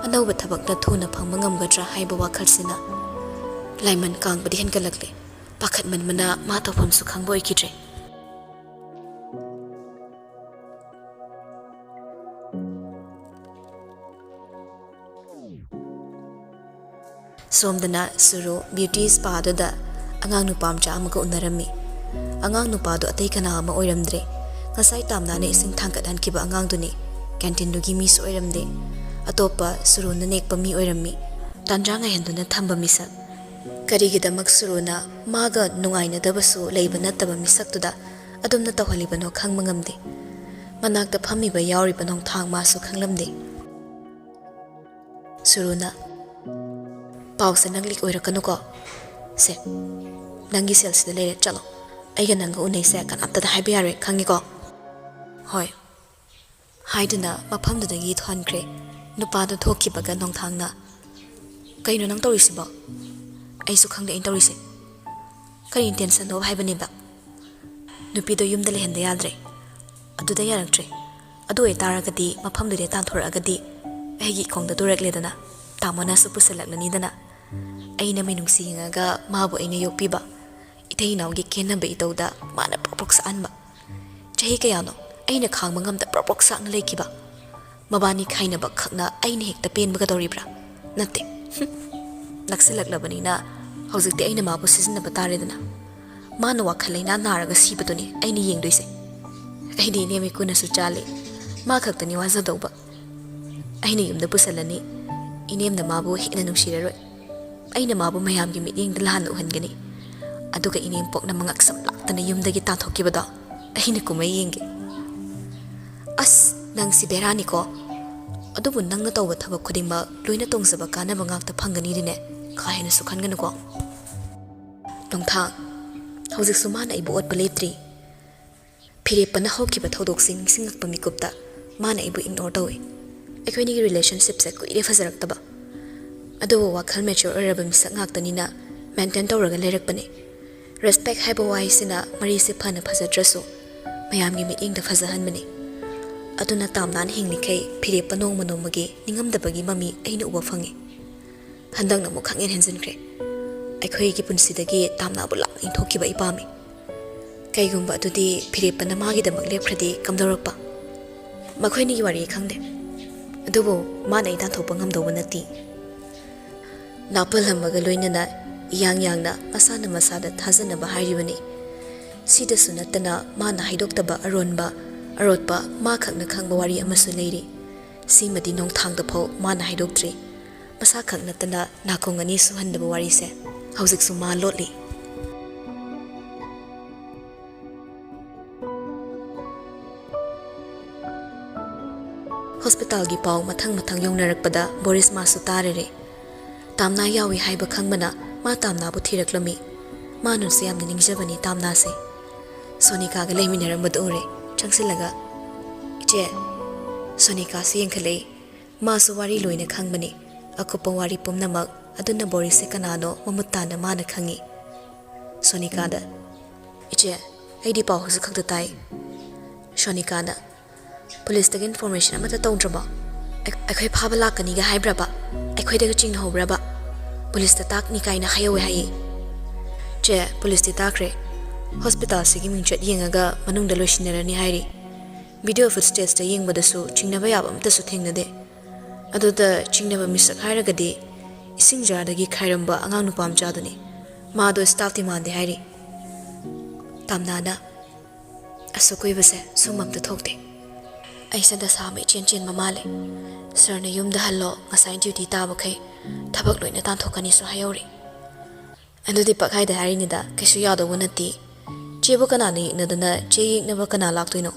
ꯑꯅꯧꯕ ꯊꯕꯛꯅ ꯊꯨꯅ ꯐꯪꯕ ꯉꯝꯒꯗ꯭ꯔꯥ ꯍꯥꯏꯕ ꯋꯥꯈꯜꯁꯤꯅ ꯂꯥꯏꯃꯟ ꯀꯥꯡꯕꯗꯤ ꯍꯦꯟꯒꯠꯂꯛꯂꯦ꯫ ꯄꯥꯈꯠꯃꯟꯕꯅ ꯃꯥ ꯇꯧꯐꯝꯁꯨ ꯈꯪꯕ ꯑꯣꯏꯈꯤꯗ꯭ꯔꯦ꯫ ꯁꯣꯝꯗꯅ ꯁꯨꯔꯨ ꯕ꯭ꯌꯨꯇꯤ ꯁ꯭ꯄꯥꯗꯨꯗ ꯑꯉꯥꯡ ꯅꯨꯄꯥ ꯃꯆꯥ ꯑꯃꯒ ꯎꯅꯔꯝꯃꯤ꯫ ꯑꯉꯥꯡ ꯅꯨꯄꯥꯗꯨ ꯑꯇꯩ ꯀꯅꯥ ꯑꯃ ꯑꯣꯏꯔꯝꯗ꯭ꯔꯦ꯫ ꯉꯁꯥꯏ ꯇꯥꯝꯅꯥꯅ ꯏꯁꯤꯡ ꯊꯥꯡꯒꯠꯍꯟꯈꯤꯕ ꯑꯉꯥꯡꯗꯨꯅꯤ꯫ ꯀꯦꯟꯇꯤꯟꯗꯨꯒꯤ ꯃꯤꯁꯨ ꯑꯣꯏꯔꯝꯗꯦ꯫ ꯑꯇꯣꯞꯄ ꯁꯨꯔꯨꯅ ꯅꯦꯛꯄ ꯃꯤ ꯑꯣꯏꯔꯝꯃꯤ꯫ ꯇꯥꯟꯖꯥ ꯉꯥꯏꯍꯟꯗꯨꯅ ꯊꯝꯕ ꯃꯤꯁꯛ꯫ ꯀꯔꯤꯒꯤꯗꯃꯛ ꯁꯨꯔꯨꯅ ꯃꯥꯒ ꯅꯨꯡꯉꯥꯏꯅꯗꯕꯁꯨ ꯂꯩꯕ ꯅꯠꯇꯕ ꯃꯤꯁꯛꯇꯨꯗ ꯑꯗꯨꯝꯅ ꯇꯧꯍꯜꯂꯤꯕꯅꯣ ꯈꯪꯕ ꯉꯝꯗꯦ꯫ ꯃꯅꯥꯛꯇ ꯐꯝꯃꯤꯕ ꯌꯥꯎꯔꯤꯕ ꯅꯣꯡꯊꯥꯡ ꯃꯥꯁꯨ ꯈꯪꯂꯝꯗꯦ꯫ ꯁꯨꯔꯨꯅ, "ꯄꯥꯎꯁꯦ ꯅꯪ ꯂꯤꯛ ꯑꯣꯏꯔꯛꯀꯅꯨꯀꯣ꯫ ꯁꯦ, ꯅꯪꯒꯤ ꯁꯦꯜꯁꯤꯗ ꯂꯩꯔꯦ, ꯆꯠꯂꯣ꯫ ꯑꯩꯒ ꯅꯪꯒ ꯎꯅꯩꯁꯦ ꯀꯅꯥꯝꯇꯗ ꯍꯥꯏꯕ ꯌꯥꯔꯣꯏ, ꯈꯪꯉꯤꯀꯣ?" "ꯍꯣꯏ," ꯍꯥꯏꯗꯨꯅ ꯃꯐꯝꯗꯨꯗꯒꯤ ꯊꯣꯟꯈ꯭ꯔꯦ꯫ ꯅꯨꯄꯥꯗꯨ ꯊꯣꯛꯈꯤꯕꯒ ꯅꯣꯡꯊꯥꯡꯅ, "ꯀꯩꯅꯣ ꯅꯪ ꯇꯧꯔꯤꯁꯤꯕꯣ?" "ꯑꯩꯁꯨ ꯈꯪꯗꯦ ꯑꯩꯅ ꯇꯧꯔꯤꯁꯦ꯫ ꯀꯔꯤ ꯏꯟꯇꯦꯟꯁꯟꯅꯣ ꯍꯥꯏꯕꯅꯦꯕ?" ꯅꯨꯄꯤꯗꯣ ꯌꯨꯝꯗ ꯂꯩꯍꯟꯗ ꯌꯥꯗ꯭ꯔꯦ꯫ ꯑꯗꯨꯗ ꯌꯥꯔꯛꯇ꯭ꯔꯦ꯫ ꯑꯗꯨ ꯑꯣꯏꯇꯥꯔꯒꯗꯤ ꯃꯐꯝꯗꯨꯗ ꯇꯥꯟꯊꯣꯔꯛꯑꯒꯗꯤ ꯑꯩꯒꯤ ꯏꯈꯣꯡꯗ ꯇꯨꯔꯛꯂꯦꯗꯅ, ꯇꯥꯃꯣꯅꯁꯨ ꯄꯨꯁꯜꯂꯛꯂꯅꯤꯗꯅ꯫ ꯑꯩꯅ ꯃꯤꯅꯨꯡꯁꯤ ꯌꯦꯡꯉꯒ ꯃꯥꯕꯨ ꯑꯩꯅ ꯌꯣꯛꯄꯤꯕ, ꯏꯇꯩ ꯏꯅꯥꯎꯒꯤ ꯈꯦꯟꯅꯕ ꯏꯇꯧꯗ ꯃꯥꯅ ꯄ꯭ꯔꯣꯛ ꯄ꯭ꯔꯣꯛ ꯁꯛꯍꯟꯕ꯫ ꯆꯍꯤ ꯀꯌꯥꯅꯣ ꯑꯩꯅ ꯈꯥꯡꯕ ꯉꯝꯗ ꯄ꯭ꯔꯣꯛ ꯄ꯭ꯔꯣꯛ ꯁꯥꯛꯅ ꯂꯩꯈꯤꯕ? ꯃꯕꯥꯅꯤ ꯈꯥꯏꯅꯕ ꯈꯛꯅ ꯑꯩꯅ ꯍꯦꯛꯇ ꯄꯦꯟꯕꯒ ꯇꯧꯔꯤꯕ꯭ꯔꯥ? ꯅꯠꯇꯦ꯫ ꯍꯨꯝ꯫ ꯅꯛꯁꯤꯜꯂꯛꯂꯕꯅꯤꯅ ꯍꯧꯖꯤꯛꯇꯤ ꯑꯩꯅ ꯃꯥꯕꯨ ꯁꯤꯖꯤꯟꯅꯕ ꯇꯥꯔꯦꯗꯅ꯫ ꯃꯥꯅ ꯋꯥꯈꯜ ꯂꯩꯅꯥ ꯅꯥꯔꯒ ꯁꯤꯕꯗꯨꯅꯤ ꯑꯩꯅ ꯌꯦꯡꯗꯣꯏꯁꯦ꯫ ꯑꯩꯗꯤ ꯏꯅꯦꯝ ꯏꯀꯨꯅꯁꯨ ꯆꯥꯜꯂꯤ꯫ ꯃꯥ ꯈꯛꯇꯅꯤ ꯋꯥꯖꯗꯧꯕ꯫ ꯑꯩꯅ ꯌꯨꯝꯗ ꯄꯨꯁꯜꯂꯅꯤ꯫ ꯏꯅꯦꯝꯅ ꯃꯥꯕꯨ ꯍꯦꯟꯅ ꯅꯨꯡꯁꯤꯔꯔꯣꯏ꯫ ꯑꯩꯅ ꯃꯥꯕꯨ ꯃꯌꯥꯝꯒꯤ ꯃꯤꯠꯌꯦꯡꯗ ꯂꯥꯟꯅ ꯎꯍꯟꯒꯅꯤ꯫ ꯑꯗꯨꯒ ꯏꯅꯦꯝꯄꯣꯛꯅ ꯃꯉꯛ ꯁꯝ ꯂꯥꯛꯇꯅ ꯌꯨꯝꯗꯒꯤ ꯇꯥꯟꯊꯣꯛꯈꯤꯕꯗꯣ ꯑꯩꯅ ꯀꯨꯝꯍꯩ ꯌꯦꯡꯒꯦ꯫ "ꯑꯁ, ꯅꯪꯁꯤ ꯕꯦꯔꯥꯅꯤꯀꯣ꯫ ꯑꯗꯨꯕꯨ ꯅꯪꯅ ꯇꯧꯕ ꯊꯕꯛ ꯈꯨꯗꯤꯡꯃꯛ ꯂꯣꯏꯅ ꯇꯣꯡꯖꯕ ꯀꯥꯟꯅꯕ ꯉꯥꯛꯇ ꯐꯪꯒꯅꯤꯗꯤꯅꯦ, ꯀꯥ ꯍꯦꯟꯅꯁꯨ ꯈꯟꯒꯅꯨꯀꯣ꯫" "ꯅꯣꯡꯊꯥꯡ, ꯍꯧꯖꯤꯛꯁꯨ ꯃꯥꯅ ꯑꯩꯕꯨ ꯑꯣꯠꯄ ꯂꯦꯞꯇ꯭ꯔꯤ꯫ ꯐꯤꯔꯦꯞꯄꯅ ꯍꯧꯈꯤꯕ ꯊꯧꯗꯣꯛꯁꯤꯡ ꯅꯤꯡꯁꯤꯡꯂꯛꯄ ꯃꯤꯀꯨꯞꯇ ꯃꯥꯅ ꯑꯩꯕꯨ ꯏꯒꯅꯣꯔ ꯇꯧꯏ꯫ ꯑꯩꯈꯣꯏꯅꯤꯒꯤ ꯔꯤꯂꯦꯁꯟꯁꯤꯞꯁꯦ ꯀꯨꯏꯔꯦ ꯐꯖꯔꯛꯇꯕ꯫ ꯑꯗꯨꯕꯨ ꯋꯥꯈꯜ ꯃꯦꯆ꯭ꯌꯣꯔ ꯑꯣꯏꯔꯕ ꯃꯤꯁꯛ ꯉꯥꯛꯇꯅꯤꯅ ꯃꯦꯟꯇꯦꯟ ꯇꯧꯔꯒ ꯂꯩꯔꯛꯄꯅꯤ꯫ ꯔꯦꯁꯄꯦꯛ ꯍꯥꯏꯕ ꯋꯥꯍꯩꯁꯤꯅ ꯃꯔꯤꯁꯦ ꯐꯅ ꯐꯖꯗ꯭ꯔꯁꯨ ꯃꯌꯥꯝꯒꯤ ꯃꯤꯠꯌꯦꯡꯗ ꯐꯖꯍꯟꯕꯅꯤ꯫ ꯑꯗꯨꯅ ꯇꯥꯝꯅꯥꯅ ꯍꯤꯡꯂꯤꯈꯩ ꯐꯤꯔꯦꯞꯄ ꯅꯣꯡꯃ ꯅꯣꯡꯃꯒꯤ ꯅꯤꯡꯉꯝꯗꯕꯒꯤ ꯃꯃꯤ ꯑꯩꯅ ꯎꯕ ꯐꯪꯉꯤ꯫ ꯍꯟꯗꯛꯅ ꯑꯃꯨꯛ ꯈꯪꯍꯦꯟ ꯍꯦꯟꯖꯤꯟꯈ꯭ꯔꯦ꯫ ꯑꯩꯈꯣꯏꯒꯤ ꯄꯨꯟꯁꯤꯗꯒꯤ ꯇꯥꯝꯅꯥꯕꯨ ꯂꯥꯞꯅ ꯏꯟꯊꯣꯛꯈꯤꯕ ꯑꯩ ꯄꯥꯝꯃꯤ꯫ ꯀꯩꯒꯨꯝꯕ ꯑꯗꯨꯗꯤ ꯐꯤꯔꯦꯞꯄꯅ ꯃꯥꯒꯤꯗꯃꯛ ꯂꯦꯞꯈ꯭ꯔꯗꯤ ꯀꯝꯗꯧꯔꯛꯄ? ꯃꯈꯣꯏꯅꯤꯒꯤ ꯋꯥꯔꯤ ꯈꯪꯗꯦ꯫ ꯑꯗꯨꯕꯨ ꯃꯥꯅ ꯑꯩ ꯇꯥꯟꯊꯣꯛꯄ ꯉꯝꯗꯧꯕ ꯅꯠꯇꯦ꯫" ꯅꯥꯄꯜ ꯑꯃꯒ ꯂꯣꯏꯅꯅ ꯏꯌꯥꯡ ꯌꯥꯡꯅ ꯃꯁꯥꯅ ꯃꯁꯥꯗ ꯊꯥꯖꯅꯕ ꯍꯥꯏꯔꯤꯕꯅꯤ꯫ ꯁꯤꯗꯁꯨ ꯅꯠꯇꯅ ꯃꯥꯅ ꯍꯥꯏꯗꯣꯛꯇꯕ ꯑꯔꯣꯟꯕ, ꯑꯔꯣꯠꯄ ꯃꯥ ꯈꯛꯅ ꯈꯪꯕ ꯋꯥꯔꯤ ꯑꯃꯁꯨ ꯂꯩꯔꯤ꯫ ꯁꯤꯃꯗꯤ ꯅꯣꯡꯊꯥꯡꯗ ꯐꯥꯎ ꯃꯥꯅ ꯍꯥꯏꯗꯣꯛꯇ꯭ꯔꯤ꯫ ꯃꯁꯥ ꯈꯛ ꯅꯠꯇꯅ ꯅꯥꯀꯣꯡ ꯑꯅꯤ ꯁꯨꯍꯟꯗꯕ ꯋꯥꯔꯤꯁꯦ ꯍꯧꯖꯤꯛꯁꯨ ꯃꯥ ꯂꯣꯠꯂꯤ꯫ ꯍꯣꯁꯄꯤꯇꯥꯜꯒꯤ ꯄꯥꯎ ꯃꯊꯪ ꯃꯊꯪ ꯌꯧꯅꯔꯛꯄꯗ ꯕꯣꯔꯤꯁ ꯃꯥꯁꯨ ꯇꯥꯔꯔꯦ꯫ ꯇꯥꯝꯅꯥ ꯌꯥꯎꯏ ꯍꯥꯏꯕ ꯈꯪꯕꯅ ꯃꯥ ꯇꯥꯝꯅꯥꯕꯨ ꯊꯤꯔꯛꯂꯝꯃꯤ꯫ ꯃꯥꯅꯁꯨ ꯌꯥꯝꯅ ꯅꯤꯡꯖꯕꯅꯤ ꯇꯥꯝꯅꯥꯁꯦ꯫ ꯁꯣꯅꯤꯀꯥꯒ ꯂꯩꯃꯤꯟꯅꯔꯝꯕꯗꯨ ꯎꯔꯦ꯫ ꯆꯪꯁꯤꯜꯂꯒ, "ꯏꯆꯦ꯫" ꯁꯣꯅꯤꯀꯥꯁꯨ ꯌꯦꯡꯈꯠꯂꯛꯏ꯫ ꯃꯥꯁꯨ ꯋꯥꯔꯤ ꯂꯣꯏꯅ ꯈꯪꯕꯅꯤ꯫ ꯑꯀꯨꯞꯄ ꯋꯥꯔꯤ ꯄꯨꯝꯅꯃꯛ꯫ ꯑꯗꯨꯅ ꯕꯣꯔꯤꯁꯁꯦ ꯀꯅꯥꯅꯣ ꯃꯃꯨꯠ ꯇꯥꯅ ꯃꯥꯅ ꯈꯪꯏ꯫ ꯁꯣꯅꯤꯀꯥꯗ, "ꯏꯆꯦ, ꯑꯩꯗꯤ ꯄꯥꯎ ꯍꯧꯖꯤꯛ ꯈꯛꯇ ꯇꯥꯏ꯫" ꯁꯣꯅꯤꯀꯥꯅ, "ꯄꯨꯂꯤꯁꯇꯒꯤ ꯏꯟꯐꯣꯔꯃꯦꯁꯟ ꯑꯃꯠꯇ ꯇꯧꯗ꯭ꯔꯕꯣ? ꯑꯩ-, ꯑꯩꯈꯣꯏ ꯐꯥꯕ ꯂꯥꯛꯀꯅꯤꯒ ꯍꯥꯏꯕ꯭ꯔꯕ? ꯑꯩꯈꯣꯏꯗꯒ ꯆꯤꯡꯅꯍꯧꯕ꯭ꯔꯕ? ꯄꯨꯂꯤꯁꯇ ꯇꯥꯛꯅꯤ ꯀꯥꯏꯅ ꯍꯥꯏꯍꯧꯋꯦ ꯍꯥꯏꯌꯦ꯫" "ꯆꯦ, ꯄꯨꯂꯤꯁꯇꯤ ꯇꯥꯛꯈ꯭ꯔꯦ꯫ ꯍꯣꯁꯄꯤꯇꯥꯜꯁꯤꯒꯤ ꯃꯤꯡꯆꯠ ꯌꯦꯡꯉꯒ ꯃꯅꯨꯡꯗ ꯂꯣꯏꯁꯤꯟꯅꯔꯅꯤ ꯍꯥꯏꯔꯤ꯫ ꯚꯤꯗꯤꯑꯣ ꯐꯨꯠꯁꯇꯦꯖꯇ ꯌꯦꯡꯕꯗꯁꯨ ꯆꯤꯡꯅꯕ ꯌꯥꯕ ꯑꯝꯇꯁꯨ ꯊꯦꯡꯅꯗꯦ꯫ ꯑꯗꯨꯗ ꯆꯤꯡꯅꯕ ꯃꯤꯁꯛ ꯍꯥꯏꯔꯒꯗꯤ ꯏꯁꯤꯡ ꯖꯥꯔꯗꯒꯤ ꯈꯥꯏꯔꯝꯕ ꯑꯉꯥꯡ ꯅꯨꯄꯥ ꯃꯆꯥꯗꯨꯅꯤ꯫ ꯃꯥꯗꯣ ꯁ꯭ꯇꯥꯐꯇꯤ ꯃꯥꯟꯗꯦ ꯍꯥꯏꯔꯤ꯫" ꯇꯥꯝꯅꯥꯅ, "ꯑꯁꯨꯛ ꯀꯨꯏꯕꯁꯦ ꯁꯨꯝ ꯑꯝꯇ ꯊꯣꯛꯇꯦ꯫ ꯑꯩꯁꯦ ꯗꯁꯥ ꯑꯃ ꯏꯆꯦꯟ ꯆꯦꯟꯕ ꯃꯥꯜꯂꯦ꯫ ꯁꯥꯔꯅ ꯌꯨꯝꯗ ꯍꯜꯂꯣ, ꯉꯁꯥꯏ ꯗ꯭ꯌꯨꯇꯤ ꯇꯥꯕꯈꯩ ꯊꯕꯛ ꯂꯣꯏꯅ ꯇꯥꯟꯊꯣꯛꯀꯅꯤꯁꯨ ꯍꯥꯏꯍꯧꯔꯤ꯫" "ꯑꯗꯨꯗꯤ ꯄꯛꯍꯥꯏꯗ ꯍꯥꯏꯔꯤꯅꯤꯗ, ꯀꯩꯁꯨ ꯌꯥꯗꯧꯕ ꯅꯠꯇꯦ꯫ ꯆꯦꯕꯨ ꯀꯅꯥꯅ ꯌꯦꯛꯅꯗꯅ ꯆꯦ ꯌꯦꯛꯅꯕ ꯀꯅꯥ ꯂꯥꯛꯇꯣꯏꯅꯣ?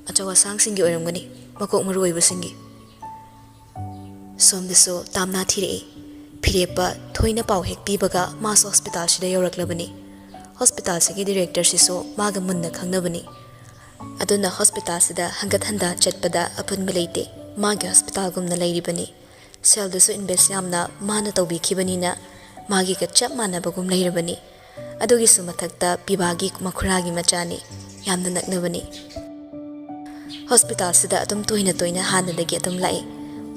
ꯑꯆꯧ ꯑꯁꯥꯡꯁꯤꯡꯒꯤ ꯑꯣꯏꯔꯝꯒꯅꯤ, ꯃꯀꯣꯛ ꯃꯔꯨ ꯑꯣꯏꯕꯁꯤꯡꯒꯤ꯫ ꯁꯣꯝꯗꯁꯨ ꯇꯥꯝꯅꯥ ꯊꯤꯔꯛꯏ꯫ ꯐꯤꯔꯦꯞꯄ ꯊꯣꯏꯅ ꯄꯥꯎ ꯍꯦꯛ ꯄꯤꯕꯒ ꯃꯥꯁꯨ ꯍꯣꯁꯄꯤꯇꯥꯜꯁꯤꯗ ꯌꯧꯔꯛꯂꯕꯅꯤ꯫ ꯍꯣꯁꯄꯤꯇꯥꯜꯁꯤꯒꯤ ꯗꯤꯔꯦꯛꯇꯔꯁꯤꯁꯨ ꯃꯥꯒ ꯃꯨꯟꯅ ꯈꯪꯅꯕꯅꯤ꯫ ꯑꯗꯨꯅ ꯍꯣꯁꯄꯤꯇꯥꯜꯁꯤꯗ ꯍꯟꯒꯠ ꯍꯟꯗ ꯆꯠꯄꯗ ꯑꯄꯟꯕ ꯂꯩꯇꯦ꯫ ꯃꯥꯒꯤ ꯍꯣꯁꯄꯤꯇꯥꯜꯒꯨꯝꯅ ꯂꯩꯔꯤꯕꯅꯤ꯫ ꯁꯦꯜꯗꯨꯁꯨ ꯏꯟꯚꯦꯁ ꯌꯥꯝꯅ ꯃꯥꯅ ꯇꯧꯕꯤꯈꯤꯕꯅꯤꯅ ꯃꯥꯒꯤꯒ ꯆꯞ ꯃꯥꯟꯅꯕꯒꯨꯝ ꯂꯩꯔꯕꯅꯤ꯫ ꯑꯗꯨꯒꯤꯁꯨ ꯃꯊꯛꯇ ꯄꯤꯕꯥꯒꯤ ꯃꯈꯨꯔꯥꯒꯤ ꯃꯆꯥꯅꯤ꯫ ꯌꯥꯝꯅ ꯅꯛꯅꯕꯅꯤ꯫ ꯍꯣꯁꯄꯤꯇꯥꯜꯁꯤꯗ ꯑꯗꯨꯝ ꯇꯣꯏꯅ ꯇꯣꯏꯅ ꯍꯥꯟꯅꯗꯒꯤ ꯑꯗꯨꯝ ꯂꯥꯛꯏ꯫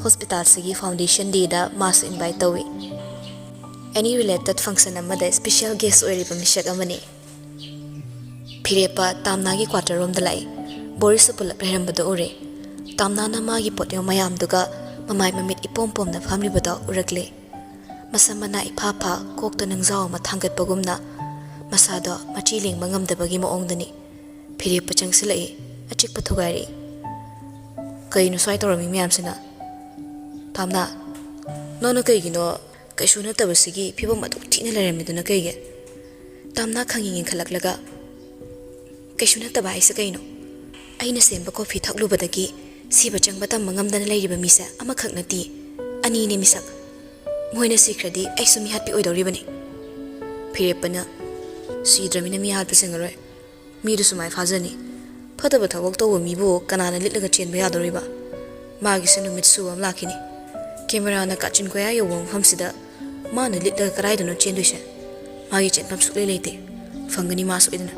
ꯍꯣꯁꯄꯤꯇꯥꯜꯁꯤꯒꯤ ꯐꯥꯎꯟꯗꯦꯁꯟ ꯗꯦꯗ ꯃꯥꯁꯨ ꯏꯟꯚꯥꯏꯠ ꯇꯧꯏ꯫ ꯑꯦꯅꯤ ꯔꯤꯂꯦꯇꯦꯠ ꯐꯪꯁꯟ ꯑꯃꯗ ꯁ꯭ꯄꯤꯁꯦꯜ ꯒꯦꯁ ꯑꯣꯏꯔꯤꯕ ꯃꯤꯁꯛ ꯑꯃꯅꯤ꯫ ꯐꯤꯔꯦꯞꯄ ꯇꯥꯝꯅꯥꯒꯤ ꯀ꯭ꯋꯥꯇꯔ ꯔꯣꯝꯗ ꯂꯥꯛꯏ꯫ ꯕꯣꯔꯤꯁꯁꯨ ꯄꯨꯂꯞ ꯂꯩꯔꯝꯕꯗꯨ ꯎꯔꯦ꯫ ꯇꯥꯝꯅꯥꯅ ꯃꯥꯒꯤ ꯄꯣꯠꯌꯣꯝ ꯃꯌꯥꯝꯗꯨꯒ ꯃꯃꯥꯏ ꯃꯃꯤꯠ ꯏꯄꯣꯝ ꯄꯣꯝꯅ ꯐꯝꯂꯤꯕꯗꯣ ꯎꯔꯛꯂꯦ꯫ ꯃꯁꯝ ꯃꯅꯥ ꯏꯐꯥ ꯐꯥ ꯀꯣꯛꯇ ꯅꯨꯡꯖꯥꯎ ꯑꯃ ꯊꯥꯡꯒꯠꯄꯒꯨꯝꯅ ꯃꯁꯥꯗꯣ ꯃꯆꯤ ꯂꯦꯡꯕ ꯉꯝꯗꯕꯒꯤ ꯃꯑꯣꯡꯗꯅꯤ꯫ ꯐꯤꯔꯦꯞꯄ ꯆꯪꯁꯤꯜꯂꯛꯏ, ꯑꯆꯤꯛꯄ ꯊꯨꯒꯥꯏꯔꯛꯏ꯫ "ꯀꯩꯅꯣ ꯁ꯭ꯋꯥꯏ ꯇꯧꯔꯝꯃꯤ ꯃꯌꯥꯝꯁꯤꯅ? ꯇꯥꯝꯅꯥ, ꯅꯪꯅ ꯀꯩꯒꯤꯅꯣ ꯀꯩꯁꯨ ꯅꯠꯇꯕꯁꯤꯒꯤ ꯐꯤꯕꯝ ꯑꯗꯨꯛ ꯊꯤꯅ ꯂꯩꯔꯝꯃꯤꯗꯨꯅ ꯀꯩꯒꯤ?" ꯇꯥꯝꯅꯥ ꯈꯪꯉꯤ ꯌꯦꯡꯈꯠꯂꯛꯂꯒ, "ꯀꯩꯁꯨ ꯅꯠꯇꯕ ꯍꯥꯏꯁꯦ ꯀꯩꯅꯣ? ꯑꯩꯅ ꯁꯦꯝꯕ ꯀꯣꯐꯤ ꯊꯛꯂꯨꯕꯗꯒꯤ ꯁꯤꯕ ꯆꯪꯕ ꯇꯝꯕ ꯉꯝꯗꯅ ꯂꯩꯔꯤꯕ ꯃꯤꯁꯦ ꯑꯃꯈꯛ ꯅꯠꯇꯦ, ꯑꯅꯤꯅꯦ ꯃꯤꯁꯛ꯫ ꯃꯣꯏꯅ ꯁꯤꯈ꯭ꯔꯗꯤ ꯑꯩꯁꯨ ꯃꯤꯍꯥꯠꯄꯤ ꯑꯣꯏꯗꯧꯔꯤꯕꯅꯤ꯫" ꯐꯤꯔꯦꯞꯄꯅ, "ꯁꯤꯗ꯭ꯔꯃꯤꯅ ꯃꯤꯍꯥꯠꯄ ꯆꯤꯡꯉꯔꯣꯏ꯫ ꯃꯤꯗꯨ ꯁꯨꯃꯥꯏ ꯐꯥꯖꯅꯤ꯫ ꯐꯠꯇꯕ ꯊꯕꯛ ꯇꯧꯕ ꯃꯤꯕꯨ ꯀꯅꯥꯅ ꯂꯤꯠꯂꯒ ꯆꯦꯟꯕ ꯌꯥꯗꯧꯔꯤꯕ? ꯃꯥꯒꯤꯁꯨ ꯅꯨꯃꯤꯠ ꯁꯨꯕ ꯑꯃ ꯂꯥꯛꯈꯤꯅꯤ꯫ ꯀꯦꯃꯦꯔꯥꯅ ꯀꯥꯆꯤꯟ ꯀꯣꯌꯥ ꯌꯧꯕ ꯃꯐꯝꯁꯤꯗ ꯃꯥꯅ ꯂꯤꯠꯂꯒ ꯀꯗꯥꯏꯗꯅꯣ ꯆꯦꯟꯗꯣꯏꯁꯦ? ꯃꯥꯒꯤ ꯆꯦꯟꯐꯝ ꯁꯨꯛꯂꯩ ꯂꯩꯇꯦ꯫ ꯐꯪꯒꯅꯤ ꯃꯥ ꯁꯣꯏꯗꯅ꯫"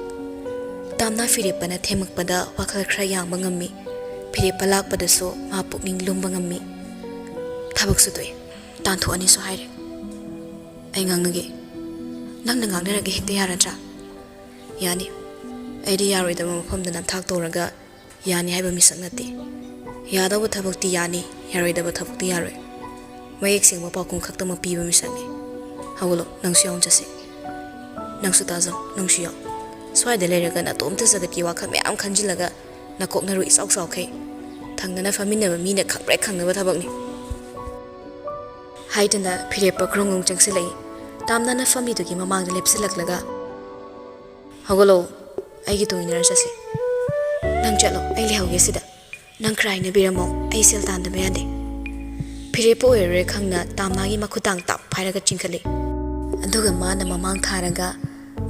ꯇꯥꯝꯅꯥ ꯐꯤꯔꯦꯞꯄꯅ ꯊꯦꯝꯃꯛꯄꯗ ꯋꯥꯈꯜ ꯈꯔ ꯌꯥꯡꯕ ꯉꯝꯃꯤ꯫ ꯐꯤꯔꯦꯞꯄ ꯂꯥꯛꯄꯗꯁꯨ ꯃꯥ ꯄꯨꯛꯅꯤꯡ ꯂꯨꯝꯕ ꯉꯝꯃꯤ꯫ "ꯊꯕꯛꯁꯨ ꯇꯣꯛꯑꯦ꯫ ꯇꯥꯟꯊꯣꯛꯑꯅꯤꯁꯨ ꯍꯥꯏꯔꯦ꯫ ꯑꯩ ꯉꯥꯡꯅꯒꯦ꯫ ꯅꯪꯅ ꯉꯥꯡꯅꯔꯒ ꯍꯦꯛꯇ ꯌꯥꯔꯗ꯭ꯔꯥ?" "ꯌꯥꯅꯤ꯫ ꯑꯩꯗꯤ ꯌꯥꯔꯣꯏꯗꯕ ꯃꯐꯝꯗ ꯅꯝꯊꯥꯛ ꯇꯧꯔꯒ ꯌꯥꯅꯤ ꯍꯥꯏꯕ ꯃꯤꯁꯛ ꯅꯠꯇꯦ꯫ ꯌꯥꯗꯧꯕ ꯊꯕꯛꯇꯤ ꯌꯥꯅꯤ, ꯌꯥꯔꯣꯏꯗꯕ ꯊꯕꯛꯇꯤ ꯌꯥꯔꯣꯏ꯫ ꯃꯌꯦꯛ ꯁꯦꯡꯕ ꯄꯥꯎꯈꯨꯝ ꯈꯛꯇꯃꯛ ꯄꯤꯕ ꯃꯤꯁꯛꯅꯤ꯫ ꯍꯧꯒꯠꯂꯣ, ꯅꯪꯁꯨ ꯌꯥꯎꯅ ꯆꯠꯁꯤ꯫ ꯅꯪꯁꯨ ꯇꯥꯖꯧ, ꯅꯪꯁꯨ ꯌꯥꯎ꯫ ꯁ꯭ꯋꯥꯏꯗ ꯂꯩꯔꯒ ꯅꯇꯣꯝꯇ ꯖꯒꯠꯀꯤ ꯋꯥꯈꯜ ꯃꯌꯥꯝ ꯈꯟꯖꯤꯜꯂꯒ ꯅꯀꯣꯛ ꯅꯔꯨ ꯏꯆꯥꯎ ꯆꯥꯎꯈꯩ꯫ ꯊꯪꯅꯅ ꯐꯝꯃꯤꯟꯅꯕ ꯃꯤꯅ ꯈꯪꯄ꯭ꯔꯦꯛ ꯈꯪꯅꯕ ꯊꯕꯛꯅꯤ꯫" ꯍꯥꯏꯗꯨꯅ ꯐꯤꯔꯦꯞꯄ ꯈ꯭ꯔꯣꯡ ꯈ꯭ꯔꯣꯡ ꯆꯪꯁꯤꯜꯂꯛꯏ꯫ ꯇꯥꯝꯅꯥꯅ ꯐꯝꯃꯤꯗꯨꯒꯤ ꯃꯃꯥꯡꯗ ꯂꯦꯞꯁꯤꯜꯂꯛꯂꯒ, "ꯍꯧꯒꯠꯂꯣ, ꯑꯩꯒꯤ ꯇꯨꯡ ꯏꯟꯅꯔ ꯆꯠꯁꯤ꯫" "ꯅꯪ ꯆꯠꯂꯣ, ꯑꯩ ꯂꯩꯍꯧꯒꯦ ꯁꯤꯗ꯫ ꯅꯪ ꯈꯔ ꯍꯥꯏꯅꯕꯤꯔꯝꯃꯣ, ꯑꯩ ꯁꯦꯜ ꯇꯥꯟꯗꯕ ꯌꯥꯗꯦ"꯫ ꯐꯤꯔꯦꯞꯄ ꯑꯣꯏꯔꯔꯣꯏ ꯈꯪꯅ ꯇꯥꯝꯅꯥꯒꯤ ꯃꯈꯨꯠꯇꯥꯡ ꯇꯞ ꯍꯥꯏꯔꯒ ꯆꯤꯡꯈꯠꯂꯤ꯫ ꯑꯗꯨꯒ ꯃꯥꯅ ꯃꯃꯥꯡ ꯊꯥꯔꯒ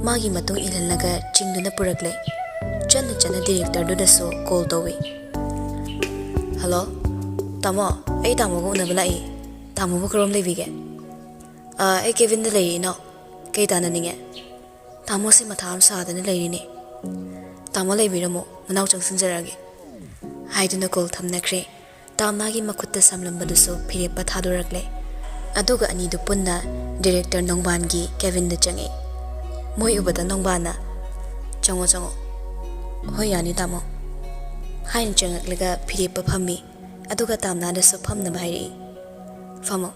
ꯃꯥꯒꯤ ꯃꯇꯨꯡ ꯏꯜꯍꯜꯂꯒ ꯆꯤꯡꯗꯨꯅ ꯄꯨꯔꯛꯂꯦ꯫ ꯆꯠꯅ ꯆꯠꯅ ꯗꯤꯔꯦꯛꯇꯔꯗꯨꯗꯁꯨ ꯀꯣꯜ ꯇꯧꯏ꯫ "ꯍꯜꯂꯣ, ꯇꯥꯃꯣ, ꯑꯩ ꯇꯥꯃꯣꯒ ꯎꯅꯕ ꯂꯥꯛꯏ꯫ ꯇꯥꯃꯣꯕꯨ ꯀꯔꯣꯝ ꯂꯩꯕꯤꯒꯦ?" "ꯑ, ꯑꯩ ꯀꯦꯕꯤꯟꯗ ꯂꯩꯔꯤ, ꯏꯅꯥꯎ꯫ ꯀꯩ ꯇꯥꯟꯅꯅꯤꯡꯉꯦ?" "ꯇꯥꯃꯣꯁꯦ ꯃꯊꯥ ꯑꯃ ꯁꯥꯗꯅ ꯂꯩꯔꯤꯅꯦ"꯫ "ꯇꯥꯃꯣ ꯂꯩꯕꯤꯔꯝꯃꯣ, ꯃꯅꯥꯎ ꯆꯪꯁꯤꯟꯖꯔꯛꯑꯒꯦ" ꯍꯥꯏꯗꯨꯅ ꯀꯣꯜ ꯊꯝꯅꯈ꯭ꯔꯦ꯫ ꯇꯥꯝꯅꯥꯒꯤ ꯃꯈꯨꯠꯇ ꯁꯝꯂꯝꯕꯗꯨꯁꯨ ꯐꯤꯔꯦꯞꯄ ꯊꯥꯗꯣꯔꯛꯂꯦ꯫ ꯑꯗꯨꯒ ꯑꯅꯤꯗꯨ ꯄꯨꯟꯅ ꯗꯤꯔꯦꯛꯇꯔ ꯅꯣꯡꯕꯥꯟꯒꯤ ꯀꯦꯕꯤꯟꯗ ꯆꯪꯉꯛꯏ꯫ ꯃꯣꯏ ꯎꯕꯗ ꯅꯣꯡꯕꯥꯟꯅ, "ꯆꯪꯉꯣ, ꯆꯪꯉꯣ"꯫ "ꯍꯣꯏ, ꯌꯥꯅꯤ, ꯇꯥꯃꯣ" ꯍꯥꯏꯅ ꯆꯪꯉꯛꯂꯒ ꯐꯤꯔꯦꯞꯄ ꯐꯝꯃꯤ꯫ ꯑꯗꯨꯒ ꯇꯥꯝꯅꯥꯗꯁꯨ ꯐꯝꯅꯕ ꯍꯥꯏꯔꯛꯏ꯫ "ꯐꯝꯃꯣ"꯫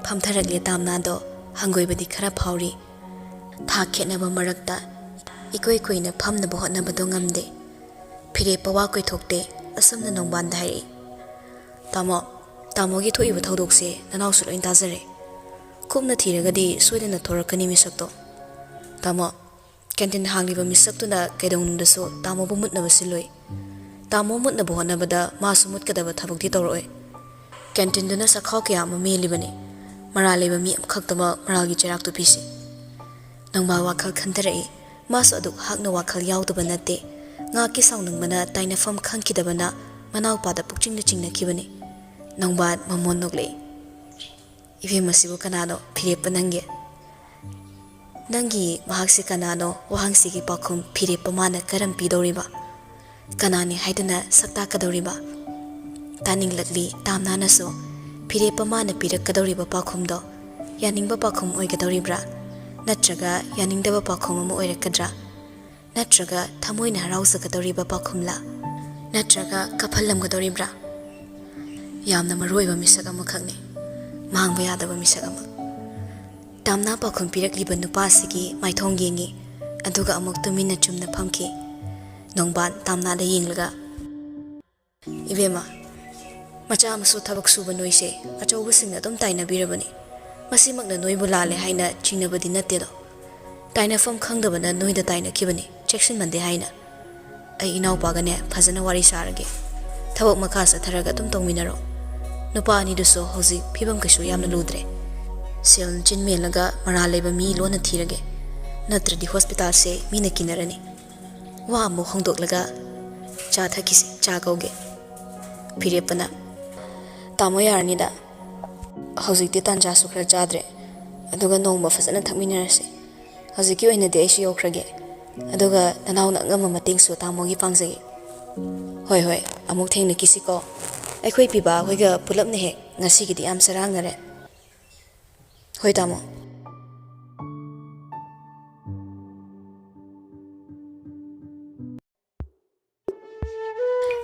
ꯐꯝꯊꯔꯛꯂꯦ ꯇꯥꯝꯅꯥꯗꯣ꯫ ꯍꯪꯒꯣꯏꯕꯗꯤ ꯈꯔ ꯐꯥꯎꯔꯤ꯫ ꯊꯥꯛ ꯈꯦꯠꯅꯕ ꯃꯔꯛꯇ ꯏꯀꯨꯏ ꯀꯨꯏꯅ ꯐꯝꯅꯕ ꯍꯣꯠꯅꯕꯗꯣ ꯉꯝꯗꯦ꯫ ꯐꯤꯔꯦꯞꯄ ꯋꯥ ꯀꯣꯏꯊꯣꯛꯇꯦ꯫ ꯑꯁꯨꯝꯅ ꯅꯣꯡꯕꯥꯟꯗ ꯍꯥꯏꯔꯛꯏ, "ꯇꯥꯃꯣ, ꯇꯥꯃꯣꯒꯤ ꯊꯣꯛꯏꯕ ꯊꯧꯗꯣꯛꯁꯦ ꯅꯅꯥꯎꯁꯨ ꯂꯣꯏ ꯇꯥꯖꯔꯦ꯫ ꯀꯨꯞꯅ ꯊꯤꯔꯒꯗꯤ ꯁꯣꯏꯗꯅ ꯊꯣꯔꯛꯀꯅꯤ ꯃꯤꯁꯛꯇꯣ꯫ ꯇꯥꯃꯣ, ꯀꯦꯟꯇꯤꯟ ꯍꯥꯡꯂꯤꯕ ꯃꯤꯁꯛꯇꯨꯅ ꯀꯩꯗꯧꯅꯨꯡꯗꯁꯨ ꯇꯥꯃꯣꯕꯨ ꯃꯨꯠꯅꯕ ꯁꯤꯜꯂꯣꯏ꯫ ꯇꯥꯃꯣ ꯃꯨꯠꯅꯕ ꯍꯣꯠꯅꯕꯗ ꯃꯥꯁꯨ ꯃꯨꯠꯀꯗꯕ ꯊꯕꯛꯇꯤ ꯇꯧꯔꯛꯑꯣꯏ꯫ ꯀꯦꯟꯇꯤꯟꯗꯨꯅ ꯆꯈꯥꯎ ꯀꯌꯥ ꯑꯃ ꯃꯦꯜꯂꯤꯕꯅꯤ꯫ ꯃꯔꯥꯜ ꯂꯩꯕ ꯃꯤ ꯑꯃꯈꯛꯇꯃꯛ ꯃꯔꯥꯜꯒꯤ ꯆꯩꯔꯥꯛꯇꯨ ꯄꯤꯁꯤ"꯫ ꯅꯣꯡꯕꯥꯟ ꯋꯥꯈꯜ ꯈꯟꯊꯔꯛꯏ꯫ ꯃꯥꯁꯨ ꯑꯗꯨꯛ ꯍꯥꯛꯅ ꯋꯥꯈꯜ ꯌꯥꯎꯗꯕ ꯅꯠꯇꯦ꯫ ꯉꯥꯛꯀꯤ ꯁꯥꯎꯅꯤꯡꯕꯅ ꯇꯥꯏꯅꯐꯝ ꯈꯪꯈꯤꯗꯕꯅ ꯃꯅꯥꯎꯄꯥꯗ ꯄꯨꯛꯆꯤꯡꯗ ꯆꯤꯡꯅꯈꯤꯕꯅꯤ꯫ ꯅꯣꯡꯕꯥꯟ ꯃꯃꯣꯟ ꯅꯣꯛꯂꯛꯏ꯫ "ꯏꯕꯦꯝꯃꯁꯤꯕꯨ ꯀꯅꯥꯅꯣ ꯐꯤꯔꯦꯞꯄ ꯅꯪꯒꯤ? ꯅꯪꯒꯤ ꯃꯍꯥꯛꯁꯤ ꯀꯅꯥꯅꯣ? ꯋꯥꯍꯪꯁꯤꯒꯤ ꯄꯥꯎꯈꯨꯝ ꯐꯤꯔꯦꯞꯄ ꯃꯥꯅ ꯀꯔꯝ ꯄꯤꯗꯧꯔꯤꯕ? ꯀꯅꯥꯅꯤ ꯍꯥꯏꯗꯨꯅ ꯁꯛ ꯇꯥꯛꯀꯗꯧꯔꯤꯕ?" ꯇꯥꯅꯤꯡꯂꯛꯂꯤ ꯇꯥꯝꯅꯥꯅꯁꯨ꯫ ꯐꯤꯔꯦꯞꯄ ꯃꯥꯅ ꯄꯤꯔꯛꯀꯗꯧꯔꯤꯕ ꯄꯥꯎꯈꯨꯝꯗꯣ ꯌꯥꯅꯤꯡꯕ ꯄꯥꯎꯈꯨꯝ ꯑꯣꯏꯒꯗꯧꯔꯤꯕ꯭ꯔꯥ? ꯅꯠꯇ꯭ꯔꯒ ꯌꯥꯅꯤꯡꯗꯕ ꯄꯥꯎꯈꯨꯝ ꯑꯃ ꯑꯣꯏꯔꯛꯀꯗ꯭ꯔꯥ? ꯅꯠꯇ꯭ꯔꯒ ꯊꯃꯣꯏꯅ ꯍꯔꯥꯎꯖꯒꯗꯧꯔꯤꯕ ꯄꯥꯎꯈꯨꯝꯂꯥ? ꯅꯠꯇ꯭ꯔꯒ ꯀꯞꯍꯜꯂꯝꯒꯗꯧꯔꯤꯕ꯭ꯔꯥ? ꯌꯥꯝꯅ ꯃꯔꯨ ꯑꯣꯏꯕ ꯃꯤꯁꯛ ꯑꯃꯈꯛꯅꯤ꯫ ꯃꯥꯡꯕ ꯌꯥꯗꯕ ꯃꯤꯁꯛ ꯑꯃ꯫ ꯇꯥꯝꯅꯥ ꯄꯥꯎꯈꯨꯝ ꯄꯤꯔꯛꯂꯤꯕ ꯅꯨꯄꯥ ꯑꯁꯤꯒꯤ ꯃꯥꯏꯊꯣꯡ ꯌꯦꯡꯉꯤ, ꯑꯗꯨꯒ ꯑꯃꯨꯛ ꯇꯨꯃꯤꯟꯅ ꯆꯨꯝꯅ ꯐꯝꯈꯤ꯫ ꯅꯣꯡꯕꯥꯟ ꯇꯥꯝꯅꯥꯗ ꯌꯦꯡꯂꯒ, "ꯏꯕꯦꯝꯃ, ꯃꯆꯥ ꯃꯁꯨ ꯊꯕꯛ ꯁꯨꯕ ꯅꯣꯏꯁꯦ ꯑꯆꯧꯕꯁꯤꯡꯅ ꯑꯗꯨꯝ ꯇꯥꯏꯅꯕꯤꯔꯕꯅꯤ꯫ ꯃꯁꯤꯃꯛꯅ ꯅꯣꯏꯕꯨ ꯂꯥꯜꯂꯦ ꯍꯥꯏꯅ ꯆꯤꯡꯅꯕꯗꯤ ꯅꯠꯇꯦꯗꯣ꯫ ꯇꯥꯏꯅꯐꯝ ꯈꯪꯗꯕꯅ ꯅꯣꯏꯗ ꯇꯥꯏꯅꯈꯤꯕꯅꯤ, ꯆꯦꯛꯁꯤꯟꯃꯟꯗꯦ ꯍꯥꯏꯅ"꯫ ꯑꯩ ꯏꯅꯥꯎꯄꯥꯒꯅꯦ ꯐꯖꯅ ꯋꯥꯔꯤ ꯁꯥꯔꯒꯦ꯫ ꯊꯕꯛ ꯃꯈꯥ ꯆꯠꯊꯔꯒ ꯑꯗꯨꯝ ꯇꯧꯃꯤꯟꯅꯔꯣ꯫ ꯅꯨꯄꯥ ꯑꯅꯤꯗꯨꯁꯨ ꯍꯧꯖꯤꯛ ꯐꯤꯕꯝ ꯀꯩꯁꯨ ꯌꯥꯝꯅ ꯂꯨꯗ꯭ꯔꯦ꯫ ꯁꯦꯜ ꯆꯤꯟ ꯃꯦꯜꯂꯒ ꯃꯔꯥꯜ ꯂꯩꯕ ꯃꯤ ꯂꯣꯟꯅ ꯊꯤꯔꯒꯦ꯫ ꯅꯠꯇ꯭ꯔꯗꯤ ꯍꯣꯁꯄꯤꯇꯥꯜꯁꯦ ꯃꯤꯅ ꯀꯤꯅꯔꯅꯤ꯫ ꯋꯥ ꯑꯃꯨꯛ ꯍꯣꯡꯗꯣꯛꯂꯒ, "ꯆꯥ ꯊꯛꯈꯤꯁꯤ, ꯆꯥ ꯀꯧꯒꯦ꯫" ꯐꯤꯔꯦꯞꯄꯅ, "ꯇꯥꯃꯣ, ꯌꯥꯔꯅꯤꯗ꯫ ꯍꯧꯖꯤꯛꯇꯤ ꯇꯥꯟꯖꯥꯁꯨ ꯈꯔ ꯆꯥꯗ꯭ꯔꯦ꯫ ꯑꯗꯨꯒ ꯅꯣꯡꯃ ꯐꯖꯅ ꯊꯛꯃꯤꯟꯅꯔꯁꯤ꯫ ꯍꯧꯖꯤꯛꯀꯤ ꯑꯣꯏꯅꯗꯤ ꯑꯩꯁꯨ ꯌꯧꯈ꯭ꯔꯒꯦ꯫ ꯑꯗꯨꯒ ꯅꯅꯥꯎꯅ ꯑꯉꯝꯕ ꯃꯇꯦꯡꯁꯨ ꯇꯥꯃꯣꯒꯤ ꯄꯥꯡꯖꯒꯦ꯫" "ꯍꯣꯏ, ꯍꯣꯏ, ꯑꯃꯨꯛ ꯊꯦꯡꯅꯈꯤꯁꯤꯀꯣ꯫ ꯑꯩꯈꯣꯏ ꯄꯤꯕꯥ ꯍꯣꯏꯒ ꯄꯨꯂꯞꯅ ꯍꯦꯛ ꯉꯁꯤꯒꯤꯗꯤ ꯌꯥꯝ ꯆꯔꯥꯡꯅꯔꯦ꯫" "ꯍꯣꯏ, ꯇꯥꯃꯣ꯫"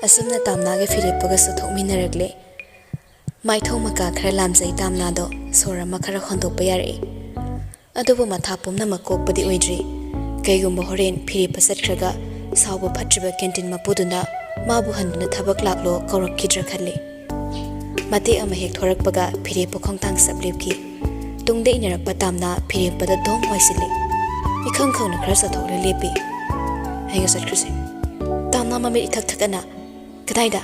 ꯑꯁꯨꯝꯅ ꯇꯥꯝꯅꯥꯒ ꯐꯤꯔꯦꯞꯄꯒꯁꯨ ꯊꯣꯛꯃꯤꯟꯅꯔꯛꯂꯦ꯫ ꯃꯥꯏꯊꯣꯡ ꯃꯀꯥ ꯈꯔ ꯂꯥꯝꯖꯩ ꯇꯥꯝꯅꯥꯗꯣ, ꯁꯣꯔ ꯑꯃ ꯈꯔ ꯍꯣꯟꯗꯣꯛꯄ ꯌꯥꯔꯛꯏ꯫ ꯑꯗꯨꯕꯨ ꯃꯊꯥ ꯄꯨꯝꯅꯃꯛ ꯀꯣꯛꯄꯗꯤ ꯑꯣꯏꯗ꯭ꯔꯤ꯫ ꯀꯩꯒꯨꯝꯕ ꯍꯣꯔꯦꯟ ꯐꯤꯔꯦꯞꯄ ꯆꯠꯈ꯭ꯔꯒ ꯁꯥꯎꯕ ꯐꯠꯇ꯭ꯔꯤꯕ ꯀꯦꯟꯇꯤꯟ ꯃꯄꯨꯗꯨꯅ ꯃꯥꯕꯨ ꯍꯟꯗꯨꯅ ꯊꯕꯛ ꯂꯥꯛꯂꯣ ꯀꯧꯔꯛꯈꯤꯗ꯭ꯔꯥ ꯈꯜꯂꯤ꯫ ꯃꯇꯦꯛ ꯑꯃ ꯍꯦꯛ ꯊꯣꯔꯛꯄꯒ ꯐꯤꯔꯦꯞꯄ ꯈꯣꯡꯊꯥꯡ ꯆꯞ ꯂꯦꯞꯈꯤ꯫ ꯇꯨꯡꯗ ꯏꯟꯅꯔꯛꯄ ꯇꯥꯝꯅꯥ ꯐꯤꯔꯦꯞꯄꯗ ꯗꯣꯡ ꯋꯥꯏꯁꯤꯜꯂꯤ꯫ ꯏꯈꯪ ꯈꯪꯅ ꯈꯔ ꯆꯠꯊꯣꯛꯂ ꯂꯦꯞꯄꯤ꯫ "ꯑꯩꯒ ꯆꯠꯈ꯭ꯔꯁꯦ꯫" ꯇꯥꯝꯅꯥ ꯃꯃꯤꯠ ꯏꯊꯛ ꯊꯛꯑꯅ, "ꯀꯗꯥꯏꯗ?"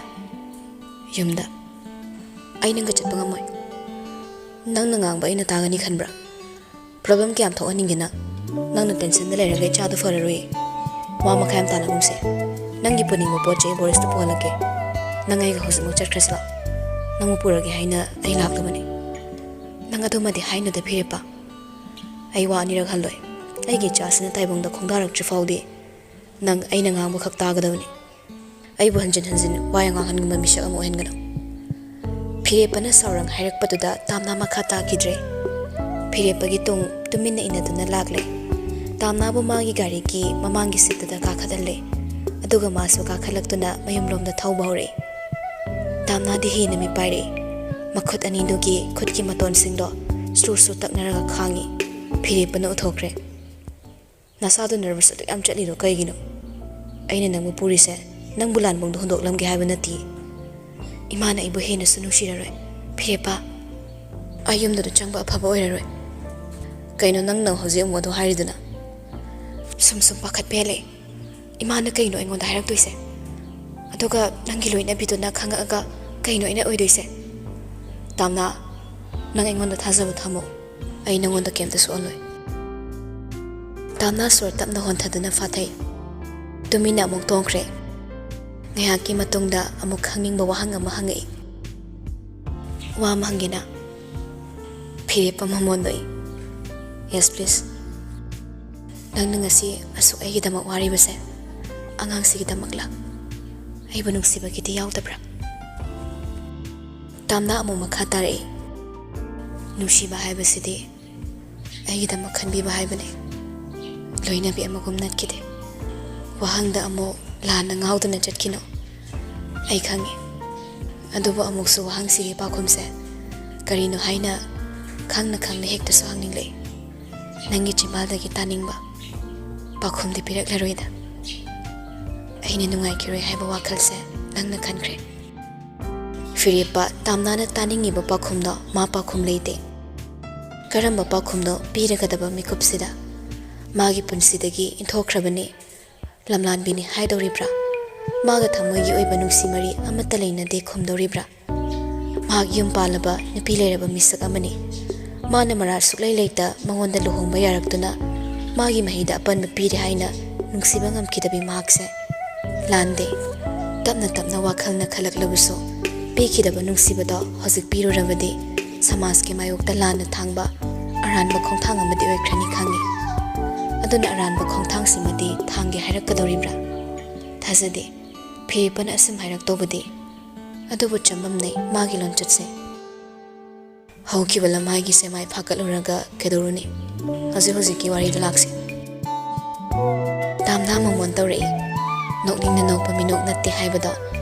"ꯌꯨꯝꯗ꯫" "ꯑꯩ ꯅꯪꯒ ꯆꯠꯄ ꯉꯝꯃꯣꯏ꯫" "ꯅꯪꯅ ꯉꯥꯡꯕ ꯑꯩꯅ ꯇꯥꯒꯅꯤ ꯈꯟꯕ꯭ꯔꯥ? ꯄ꯭ꯔꯣꯕ꯭ꯂꯦꯝ ꯀꯌꯥꯝ ꯊꯣꯛꯍꯟꯅꯤꯡꯒꯦ ꯅꯪ? ꯅꯪꯅ ꯇꯦꯟꯁꯟꯗ ꯂꯩꯔꯒ ꯏꯆꯥꯗꯣ ꯐꯔꯔꯣꯏꯌꯦ꯫ ꯋꯥ ꯃꯈꯥ ꯌꯥꯝ ꯇꯥꯅꯒꯨꯝꯁꯦ꯫ ꯅꯪꯒꯤ ꯄꯨꯅꯤꯡꯕ ꯄꯣꯠ ꯆꯩ ꯕꯣꯔꯤꯁꯇ ꯄꯨꯍꯜꯂꯛꯀꯦ꯫ ꯅꯪ ꯑꯩꯒ ꯍꯧꯖꯤꯛꯃꯛ ꯆꯠꯈ꯭ꯔꯁꯤ ꯂꯥꯛꯑꯣ꯫ ꯅꯪꯕꯨ ꯄꯨꯔꯒꯦ ꯍꯥꯏꯅ ꯑꯩ ꯂꯥꯛꯂꯕꯅꯤ꯫" "ꯅꯪ ꯑꯗꯨꯃꯗꯤ ꯍꯥꯏꯅꯨꯗ ꯐꯤꯔꯦꯞꯄ꯫ ꯑꯩ ꯋꯥ ꯑꯅꯤꯔꯛ ꯍꯜꯂꯣꯏ꯫ ꯑꯩꯒꯤ ꯏꯆꯥꯁꯤꯅ ꯇꯥꯏꯕꯪꯗ ꯈꯣꯡꯗꯥꯔꯛꯇ꯭ꯔꯤ ꯐꯥꯎꯗꯤ ꯅꯪ ꯑꯩꯅ ꯉꯥꯡꯕ ꯈꯛ ꯇꯥꯒꯗꯕꯅꯤ꯫ ꯑꯩꯕꯨ ꯍꯟꯖꯤꯟ ꯍꯟꯖꯤꯟ ꯋꯥ ꯌꯥꯝ ꯉꯥꯡꯍꯟꯒꯟꯕ ꯃꯤꯁꯛ ꯑꯃ ꯑꯣꯏꯍꯟꯒꯅꯨ꯫" ꯐꯤꯔꯦꯞꯄꯅ ꯁꯥꯎꯔꯪ ꯍꯥꯏꯔꯛꯄꯗꯨꯗ ꯇꯥꯝꯅꯥ ꯃꯈꯥ ꯇꯥꯈꯤꯗ꯭ꯔꯦ꯫ ꯐꯤꯔꯦꯞꯄꯒꯤ ꯇꯨꯡ ꯇꯨꯃꯤꯟꯅ ꯏꯟꯅꯗꯨꯅ ꯂꯥꯛꯂꯦ꯫ ꯇꯥꯝꯅꯥꯕꯨ ꯃꯥꯒꯤ ꯒꯥꯔꯤꯒꯤ ꯃꯃꯥꯡꯒꯤ ꯁꯤꯠꯇꯨꯗ ꯀꯥꯈꯠꯍꯜꯂꯦ꯫ ꯑꯗꯨꯒ ꯃꯥꯁꯨ ꯀꯥꯈꯠꯂꯛꯇꯨꯅ ꯃꯌꯨꯝꯂꯣꯝꯗ ꯊꯧꯕ ꯍꯧꯔꯛꯏ꯫ ꯇꯥꯝꯅꯥꯗꯤ ꯍꯦꯟꯅ ꯃꯤꯄꯥꯏꯔꯛꯏ꯫ ꯃꯈꯨꯠ ꯑꯅꯤꯗꯨꯒꯤ ꯈꯨꯠꯀꯤ ꯃꯇꯣꯟꯁꯤꯡꯗꯣ ꯁꯨꯔ ꯁꯨꯔ ꯇꯛꯅꯔꯒ ꯈꯥꯡꯉꯤ꯫ ꯐꯤꯔꯦꯞꯄꯅ ꯎꯠꯊꯣꯛꯈ꯭ꯔꯦ꯫ "ꯅꯁꯥꯗꯣ ꯅꯔꯚꯁ ꯑꯗꯨꯛ ꯌꯥꯝ ꯆꯠꯂꯤꯗꯣ ꯀꯩꯒꯤꯅꯣ? ꯑꯩꯅ ꯅꯪꯕꯨ ꯄꯨꯔꯤꯁꯦ ꯅꯪꯕꯨ ꯂꯥꯟꯕꯨꯡꯗ ꯍꯨꯟꯗꯣꯛꯂꯝꯒꯦ ꯍꯥꯏꯕ ꯅꯠꯇꯦ꯫ ꯏꯃꯥꯅ ꯑꯩꯕꯨ ꯍꯦꯟꯅꯁꯨ ꯅꯨꯡꯁꯤꯔꯔꯣꯏ꯫ ꯐꯤꯔꯦꯞꯄ, ꯑꯩ ꯌꯨꯝꯗꯨꯗ ꯆꯪꯕ ꯑꯐꯕ ꯑꯣꯏꯔꯔꯣꯏ꯫" "ꯀꯩꯅꯣ ꯅꯪꯅ ꯍꯧꯖꯤꯛ ꯑꯃꯨꯛ ꯑꯗꯨ ꯍꯥꯏꯔꯤꯗꯨꯅ?" "ꯁꯨꯝ ꯁꯨꯝ ꯄꯥꯈꯠꯄ ꯍꯦꯜꯂꯛꯑꯦ꯫ ꯏꯃꯥꯅ ꯀꯩꯅꯣ ꯑꯩꯉꯣꯟꯗ ꯍꯥꯏꯔꯛꯇꯣꯏꯁꯦ? ꯑꯗꯨꯒ ꯅꯪꯒꯤ ꯂꯣꯏꯅꯕꯤꯗꯨꯅ ꯈꯪꯉꯛꯑꯒ ꯀꯩꯅꯣ ꯑꯩꯅ ꯑꯣꯏꯗꯣꯏꯁꯦ? ꯇꯥꯝꯅꯥ, ꯅꯪ ꯑꯩꯉꯣꯟꯗ ꯊꯥꯖꯕ ꯊꯝꯃꯣ꯫ ꯑꯩ ꯅꯉꯣꯟꯗ ꯀꯩꯝꯇ ꯁꯣꯛꯍꯜꯂꯣꯏ꯫ ꯇꯥꯝꯅꯥ ꯁꯣꯔ ꯇꯞꯅ ꯍꯣꯟꯊꯗꯨꯅ ꯐꯥꯊꯩ꯫ ꯇꯨꯃꯤꯟꯅ ꯑꯃꯨꯛ ꯇꯣꯡꯈ꯭ꯔꯦ꯫ ꯉꯥꯏꯍꯥꯛꯀꯤ ꯃꯇꯨꯡꯗ ꯑꯃꯨꯛ ꯈꯪꯅꯤꯡꯕ ꯋꯥꯍꯪ ꯑꯃ ꯍꯪꯉꯛꯏ꯫ "ꯋꯥ ꯑꯃ ꯍꯪꯒꯦꯅ?" ꯐꯤꯔꯦꯞꯄ ꯃꯃꯣꯟ ꯅꯣꯛꯏ꯫ "Yes, please." "ꯅꯪꯅ ꯉꯁꯤ ꯑꯁꯨꯛ ꯑꯩꯒꯤꯗꯃꯛ ꯋꯥꯔꯤꯕꯁꯦ ꯑꯉꯥꯡꯁꯤꯒꯤꯗꯃꯛꯂ? ꯑꯩꯕꯨ ꯅꯨꯡꯁꯤꯕꯒꯤꯗꯤ ꯌꯥꯎꯗꯕ꯭ꯔꯥ?" ꯇꯥꯝꯅꯥ ꯑꯃꯨꯛ ꯃꯈꯥ ꯇꯥꯔꯛꯏ꯫ "ꯅꯨꯡꯁꯤꯕ ꯍꯥꯏꯕꯁꯤꯗꯤ ꯑꯩꯒꯤꯗꯃꯛ ꯈꯟꯕꯤꯕ ꯍꯥꯏꯕꯅꯤ꯫ ꯂꯣꯏꯅꯕꯤ ꯑꯃꯒꯨꯝ ꯅꯠꯈꯤꯗꯦ꯫ ꯋꯥꯍꯪꯗ ꯑꯃꯨꯛ ꯂꯥꯟꯅ ꯉꯥꯎꯗꯨꯅ ꯆꯠꯈꯤꯅꯨ꯫ ꯑꯩ ꯈꯪꯉꯤ꯫ ꯑꯗꯨꯕꯨ ꯑꯃꯨꯛꯁꯨ ꯋꯥꯍꯪꯁꯤꯒꯤ ꯄꯥꯎꯈꯨꯝꯁꯦ ꯀꯔꯤꯅꯣ ꯍꯥꯏꯅ ꯈꯪꯅ ꯈꯪꯅ ꯍꯦꯛꯇꯁꯨ ꯍꯪꯅꯤꯡꯂꯛꯏ꯫ ꯅꯪꯒꯤ ꯆꯤꯝꯕꯥꯜꯗꯒꯤ ꯇꯥꯅꯤꯡꯕ ꯄꯥꯎꯈꯨꯝꯗꯤ ꯄꯤꯔꯛꯂꯔꯣꯏꯗ꯫ ꯑꯩꯅ ꯅꯨꯡꯉꯥꯏꯈꯤꯔꯣꯏ ꯍꯥꯏꯕ ꯋꯥꯈꯜꯁꯦ ꯅꯪꯅ ꯈꯟꯈ꯭ꯔꯦ꯫" ꯐꯤꯔꯦꯞꯄ ꯇꯥꯝꯅꯥꯅ ꯇꯥꯅꯤꯡꯉꯤꯕ ꯄꯥꯎꯈꯨꯝꯗꯣ ꯃꯥ ꯄꯥꯎꯈꯨꯝ ꯂꯩꯇꯦ꯫ ꯀꯔꯝꯕ ꯄꯥꯎꯈꯨꯝꯅꯣ ꯄꯤꯔꯒꯗꯕ ꯃꯤꯀꯨꯞꯁꯤꯗ? ꯃꯥꯒꯤ ꯄꯨꯟꯁꯤꯗꯒꯤ ꯏꯟꯊꯣꯛꯈ꯭ꯔꯕꯅꯤ꯫ ꯂꯝꯂꯥꯟꯕꯤꯅꯤ ꯍꯥꯏꯗꯧꯔꯤꯕ꯭ꯔꯥ? ꯃꯥꯒ ꯊꯃꯣꯏꯒꯤ ꯑꯣꯏꯕ ꯅꯨꯡꯁꯤ ꯃꯔꯤ ꯑꯃꯠꯇ ꯂꯩꯅꯗꯦ ꯈꯨꯝꯗꯧꯔꯤꯕ꯭ꯔꯥ? ꯃꯍꯥꯛ ꯌꯨꯝ ꯄꯥꯜꯂꯕ ꯅꯨꯄꯤ ꯂꯩꯔꯕ ꯃꯤꯁꯛ ꯑꯃꯅꯤ꯫ ꯃꯥꯅ ꯃꯔꯥꯜ ꯁꯨꯛꯂꯩ ꯂꯩꯇ ꯃꯉꯣꯟꯗ ꯂꯨꯍꯣꯡꯕ ꯌꯥꯔꯛꯇꯨꯅ ꯃꯥꯒꯤ ꯃꯍꯩꯗ ꯑꯄꯟꯕ ꯄꯤꯔꯦ ꯍꯥꯏꯅ ꯅꯨꯡꯁꯤꯕ ꯉꯝꯈꯤꯗꯕꯤ ꯃꯍꯥꯛꯁꯦ꯫ ꯂꯥꯟꯗꯦ꯫ ꯇꯞꯅ ꯇꯞꯅ ꯋꯥꯈꯜꯅ ꯈꯜꯂꯛꯂꯕꯁꯨ ꯄꯤꯈꯤꯗꯕ ꯅꯨꯡꯁꯤꯕꯗꯣ ꯍꯧꯖꯤꯛ ꯄꯤꯔꯨꯔꯕꯗꯤ ꯁꯃꯥꯖꯀꯤ ꯃꯥꯌꯣꯛꯇ ꯂꯥꯟꯅ ꯊꯥꯡꯕ ꯑꯔꯥꯟꯕ ꯈꯣꯡꯊꯥꯡ ꯑꯃꯗꯤ ꯑꯣꯏꯈ꯭ꯔꯅꯤ ꯈꯪꯉꯤ꯫ ꯑꯗꯨꯅ ꯑꯔꯥꯟꯕ ꯈꯣꯡꯊꯥꯡꯁꯤꯃꯗꯤ ꯊꯥꯡꯒꯦ ꯍꯥꯏꯔꯛꯀꯗꯧꯔꯤꯕ꯭ꯔꯥ? ꯊꯥꯖꯗꯦ꯫ ꯐꯤꯔꯦꯞꯄꯅ ꯑꯁꯨꯝ ꯍꯥꯏꯔꯛꯇꯧꯕꯗꯤ꯫ ꯑꯗꯨꯕꯨ ꯆꯃꯝꯅꯩ ꯃꯥꯒꯤ ꯂꯣꯟꯆꯠꯁꯦ꯫ ꯍꯧꯈꯤꯕ ꯂꯃꯥꯏꯒꯤꯁꯦ ꯃꯥꯏ ꯐꯥꯀꯠꯂꯨꯔꯒ ꯀꯩꯗꯧꯔꯨꯅꯤ? ꯍꯧꯖꯤꯛ ꯍꯧꯖꯤꯛꯀꯤ ꯋꯥꯔꯤꯗ ꯂꯥꯛꯁꯤ꯫ ꯇꯥꯝꯅꯥ ꯃꯃꯣꯟ ꯇꯧꯔꯛꯏ꯫ ꯅꯣꯛꯅꯤꯡꯅ ꯅꯣꯛꯄ ꯃꯤꯅꯣꯛ ꯅꯠꯇꯦ ꯍꯥꯏꯕꯗꯣ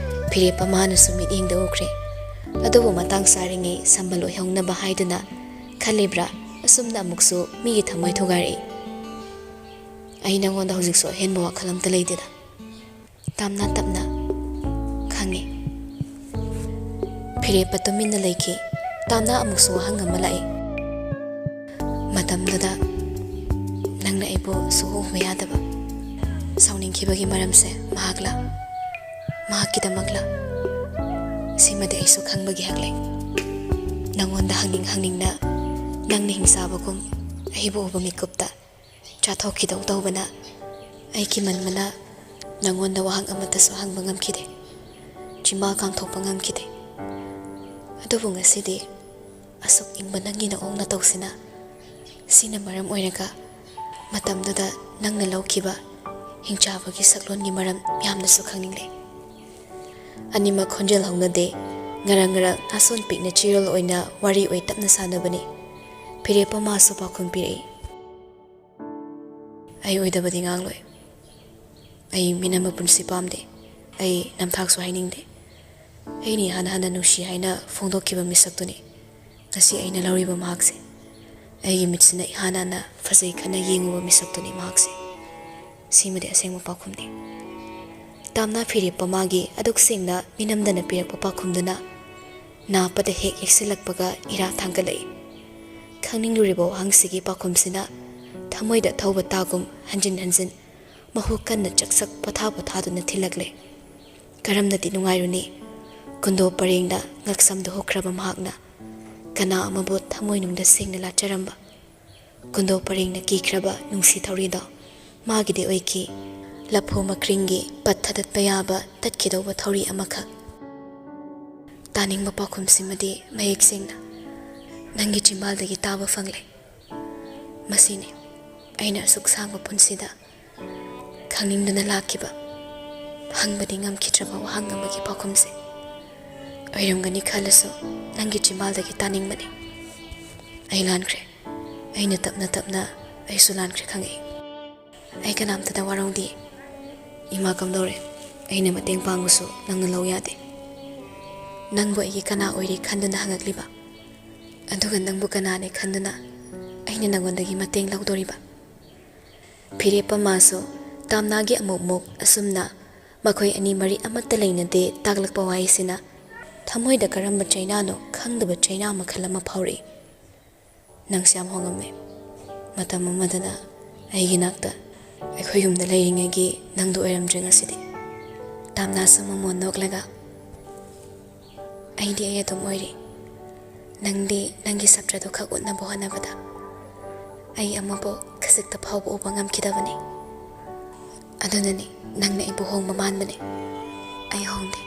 ꯐꯤꯔꯦꯞꯄ ꯃꯥꯅꯁꯨ ꯃꯤꯠꯌꯦꯡꯗ ꯎꯈ꯭ꯔꯦ꯫ ꯑꯗꯨꯕꯨ ꯃꯇꯥꯡ ꯆꯥꯔꯤꯉꯩ ꯁꯝꯕꯜ ꯑꯣꯏꯍꯧꯅꯕ ꯍꯥꯏꯗꯨꯅ ꯈꯜꯂꯤꯕ꯭ꯔꯥ? ꯑꯁꯨꯝꯅ ꯑꯃꯨꯛꯁꯨ ꯃꯤꯒꯤ ꯊꯃꯣꯏ ꯊꯨꯒꯥꯏꯔꯛꯏ꯫ "ꯑꯩ ꯅꯉꯣꯟꯗ ꯍꯧꯖꯤꯛꯁꯨ ꯑꯍꯦꯟꯕ ꯋꯥꯈꯜ ꯑꯝꯇ ꯂꯩꯇꯦꯗ꯫" ꯇꯥꯝꯅꯥ ꯇꯞꯅ, "ꯈꯪꯉꯤ꯫" ꯐꯤꯔꯦꯞꯄ ꯇꯨꯃꯤꯟꯅ ꯂꯩꯈꯤ꯫ ꯇꯥꯝꯅꯥ ꯑꯃꯨꯛꯁꯨ ꯋꯥꯍꯪ ꯑꯃ ꯂꯥꯛꯏ꯫ "ꯃꯇꯝꯗꯨꯗ ꯅꯪꯅ ꯑꯩꯕꯨ ꯁꯨꯛꯎ ꯎꯕ ꯌꯥꯗꯕ, ꯁꯥꯎꯅꯤꯡꯈꯤꯕꯒꯤ ꯃꯔꯝꯁꯦ ꯃꯍꯥꯛꯂ? ꯃꯍꯥꯛꯀꯤꯗꯃꯛꯂ? ꯁꯤꯃꯗꯤ ꯑꯩꯁꯨ ꯈꯪꯕꯒꯤ ꯍꯛ ꯂꯩ꯫ ꯅꯪꯉꯣꯟꯗ ꯍꯪꯅꯤꯡ ꯍꯪꯅꯤꯡꯅ ꯅꯪꯅ ꯍꯤꯡꯆꯥꯕꯒꯨꯝ ꯑꯩꯕꯨ ꯎꯕ ꯃꯤꯀꯨꯞꯇ ꯆꯥꯊꯣꯛꯈꯤꯗꯧ ꯇꯧꯕꯅ ꯑꯩ ꯀꯤꯃꯟꯕꯅ ꯅꯪꯉꯣꯟꯗ ꯋꯥꯍꯪ ꯑꯃꯠꯇꯁꯨ ꯍꯪꯕ ꯉꯝꯈꯤꯗꯦ꯫ ꯆꯤꯝꯕꯥꯜ ꯀꯥꯡꯊꯣꯛꯄ ꯉꯝꯈꯤꯗꯦ꯫ ꯑꯗꯨꯕꯨ ꯉꯁꯤꯗꯤ ꯑꯁꯨꯛ ꯏꯪꯕ ꯅꯪꯒꯤ ꯅꯑꯣꯡ ꯅꯇꯧꯁꯤꯅ, ꯁꯤꯅ ꯃꯔꯝ ꯑꯣꯏꯔꯒ ꯃꯇꯝꯗꯨꯗ ꯅꯪꯅ ꯂꯧꯈꯤꯕ ꯍꯤꯡꯆꯥꯕꯒꯤ ꯁꯛꯂꯣꯟꯒꯤ ꯃꯔꯝ ꯌꯥꯝꯅꯁꯨ ꯈꯪꯅꯤꯡꯂꯦ꯫ ꯑꯅꯤꯃꯛ ꯈꯣꯟꯖꯦꯜ ꯍꯧꯅꯗꯦ꯫ ꯉꯔꯪ ꯉꯔꯪ ꯅꯥꯁꯣꯟ ꯄꯤꯛꯅ ꯆꯤꯔꯣꯜ ꯑꯣꯏꯅ ꯋꯥꯔꯤ ꯑꯣꯏ ꯇꯞꯅ ꯁꯥꯟꯅꯕꯅꯤ꯫ ꯐꯤꯔꯦꯞꯄ ꯃꯥꯁꯨ ꯄꯥꯎꯈꯨꯝ ꯄꯤꯔꯛꯏ꯫ ꯑꯩ ꯑꯣꯏꯗꯕꯗꯤ ꯉꯥꯡꯂꯣꯏ꯫ ꯑꯩ ꯃꯤꯅꯝꯕ ꯄꯨꯟꯁꯤ ꯄꯥꯝꯗꯦ꯫ ꯑꯩ ꯅꯝꯊꯥꯛꯁꯨ ꯍꯥꯏꯅꯤꯡꯗꯦ꯫ ꯑꯩꯅ ꯏꯍꯥꯟ ꯍꯥꯟꯅ ꯅꯨꯡꯁꯤ ꯍꯥꯏꯅ ꯐꯣꯡꯗꯣꯛꯈꯤꯕ ꯃꯤꯁꯛꯇꯨꯅꯤ ꯉꯁꯤ ꯑꯩꯅ ꯂꯧꯔꯤꯕ ꯃꯍꯥꯛꯁꯦ꯫ ꯑꯩꯒꯤ ꯃꯤꯠꯁꯤꯅ ꯏꯍꯥꯟ ꯍꯥꯟꯅ ꯐꯖꯩ ꯈꯟꯅ ꯌꯦꯡꯉꯨꯕ ꯃꯤꯁꯛꯇꯨꯅꯤ ꯃꯍꯥꯛꯁꯦ꯫ ꯁꯤꯃꯗꯤ ꯑꯁꯦꯡꯕ ꯄꯥꯎꯈꯨꯝꯅꯤ꯫ ꯇꯥꯝꯅꯥ ꯐꯤꯔꯦꯞꯄ ꯃꯥꯒꯤ ꯑꯗꯨꯛ ꯁꯦꯡꯅ ꯃꯤꯅꯝꯗꯅ ꯄꯤꯔꯛꯄ ꯄꯥꯎꯈꯨꯝꯗꯨꯅ ꯅꯥꯞꯄꯗ ꯍꯦꯛ ꯌꯦꯛꯁꯤꯜꯂꯛꯄꯒ ꯏꯔꯥ ꯊꯥꯡꯒꯠꯂꯛꯏ꯫ ꯈꯪꯅꯤꯡꯂꯨꯔꯤꯕ ꯋꯥꯍꯪꯁꯤꯒꯤ ꯄꯥꯎꯈꯨꯝꯁꯤꯅ ꯊꯃꯣꯏꯗ ꯊꯧꯕ ꯇꯥꯒꯨꯝ ꯍꯟꯖꯤꯟ ꯍꯟꯖꯤꯟ ꯃꯍꯨ ꯀꯟꯅ ꯆꯛꯁꯛ ꯄꯣꯊꯥ ꯄꯣꯊꯥꯗꯨꯅ ꯊꯤꯜꯂꯛꯂꯦ꯫ ꯀꯔꯝꯅꯗꯤ ꯅꯨꯡꯉꯥꯏꯔꯨꯅꯤ? ꯀꯨꯟꯗꯣ ꯄꯔꯦꯡꯅ ꯉꯛꯁꯝꯗ ꯍꯨꯛꯈ꯭ꯔꯕ ꯃꯍꯥꯛꯅ ꯀꯅꯥ ꯑꯃꯕꯨ ꯊꯃꯣꯏꯅꯨꯡꯗ ꯁꯦꯡꯅ ꯂꯥꯠꯆꯔꯝꯕ꯫ ꯀꯨꯟꯗꯣ ꯄꯔꯦꯡꯅ ꯀꯤꯈ꯭ꯔꯕ ꯅꯨꯡꯁꯤ ꯊꯧꯔꯤꯗꯣ ꯃꯥꯒꯤꯗꯤ ꯑꯣꯏꯈꯤ꯫ ꯂꯐꯨ ꯃꯈ꯭ꯔꯤꯡꯒꯤ ꯄꯠ ꯊꯗꯠꯄ ꯌꯥꯕ ꯇꯠꯈꯤꯗꯧꯕ ꯊꯧꯔꯤ ꯑꯃꯈꯛ꯫ ꯇꯥꯅꯤꯡꯕ ꯄꯥꯎꯈꯨꯝꯁꯤꯃꯗꯤ ꯃꯌꯦꯛ ꯁꯦꯡꯅ ꯅꯪꯒꯤ ꯆꯤꯝꯕꯥꯜꯗꯒꯤ ꯇꯥꯕ ꯐꯪꯂꯦ꯫ ꯃꯁꯤꯅꯤ ꯑꯩꯅ ꯑꯁꯨꯛ ꯁꯥꯡꯕ ꯄꯨꯟꯁꯤꯗ ꯈꯪꯅꯤꯡꯗꯨꯅ ꯂꯥꯛꯈꯤꯕ, ꯍꯪꯕꯗꯤ ꯉꯝꯈꯤꯗ꯭ꯔꯕ ꯋꯥꯍꯪ ꯑꯃꯒꯤ ꯄꯥꯎꯈꯨꯝꯁꯦ꯫ ꯑꯣꯏꯔꯝꯒꯅꯤ ꯈꯜꯂꯁꯨ ꯅꯪꯒꯤ ꯆꯤꯝꯕꯥꯜꯗꯒꯤ ꯇꯥꯅꯤꯡꯕꯅꯤ꯫ ꯑꯩ ꯂꯥꯟꯈ꯭ꯔꯦ꯫ ꯑꯩꯅ ꯇꯞꯅ ꯇꯞꯅ ꯑꯩꯁꯨ ꯂꯥꯟꯈ꯭ꯔꯦ ꯈꯪꯉꯛꯏ꯫ ꯑꯩ ꯀꯅꯥꯝꯇꯗ ꯋꯥꯔꯧꯗꯦ꯫ ꯏꯃꯥ ꯀꯝꯗꯧꯔꯦ? ꯑꯩꯅ ꯃꯇꯦꯡ ꯄꯥꯡꯕꯁꯨ ꯅꯪꯅ ꯂꯧ ꯌꯥꯗꯦ꯫ ꯅꯪꯕꯨ ꯑꯩꯒꯤ ꯀꯅꯥ ꯑꯣꯏꯔꯤ ꯈꯟꯗꯨꯅ ꯍꯪꯉꯛꯂꯤꯕ? ꯑꯗꯨꯒ ꯅꯪꯕꯨ ꯀꯅꯥꯅꯦ ꯈꯟꯗꯨꯅ ꯑꯩꯅ ꯅꯪꯉꯣꯟꯗꯒꯤ ꯃꯇꯦꯡ ꯂꯧꯗꯣꯔꯤꯕ? ꯐꯤꯔꯦꯞꯄ ꯃꯥꯁꯨ ꯇꯥꯝꯅꯥꯒꯤ ꯑꯃꯨꯛ ꯃꯨꯛ ꯑꯁꯨꯝꯅ ꯃꯈꯣꯏ ꯑꯅꯤ ꯃꯔꯤ ꯑꯃꯠꯇ ꯂꯩꯅꯗꯦ ꯇꯥꯛꯂꯛꯄ ꯋꯥꯍꯩꯁꯤꯅ ꯊꯃꯣꯏꯗ ꯀꯔꯝꯕ ꯆꯩꯅꯥꯅꯣ ꯈꯪꯗꯕ ꯆꯩꯅꯥ ꯃꯈꯜ ꯑꯃ ꯐꯥꯎꯔꯛꯏ꯫ ꯅꯪꯁꯦ ꯌꯥꯝ ꯍꯣꯡꯉꯝꯃꯦ꯫ ꯃꯇꯝ ꯑꯃꯗꯅ ꯑꯩꯒꯤ ꯅꯥꯛꯇ ꯑꯩꯈꯣꯏ ꯌꯨꯝꯗ ꯂꯩꯔꯤꯉꯩꯒꯤ ꯅꯪꯗꯨ ꯑꯣꯏꯔꯝꯗ꯭ꯔꯦ ꯉꯁꯤꯗꯤ꯫ ꯇꯥꯝꯅꯥꯁꯨ ꯃꯃꯣꯟ ꯅꯣꯛꯂꯒ, "ꯑꯩꯗꯤ ꯑꯩ ꯑꯗꯨꯝ ꯑꯣꯏꯔꯤ꯫ ꯅꯪꯗꯤ ꯅꯪꯒꯤ ꯁꯞꯇ꯭ꯔꯗꯨ ꯈꯛ ꯎꯠꯅꯕ ꯍꯣꯠꯅꯕꯗ ꯑꯩ ꯑꯃꯕꯨ ꯈꯖꯤꯛꯇ ꯐꯥꯎꯕ ꯎꯕ ꯉꯝꯈꯤꯗꯕꯅꯤ꯫ ꯑꯗꯨꯅꯅꯤ ꯅꯪꯅ ꯑꯩꯕꯨ ꯍꯣꯡꯕ ꯃꯥꯟꯕꯅꯦ꯫ ꯑꯩ ꯍꯣꯡꯗꯦ꯫"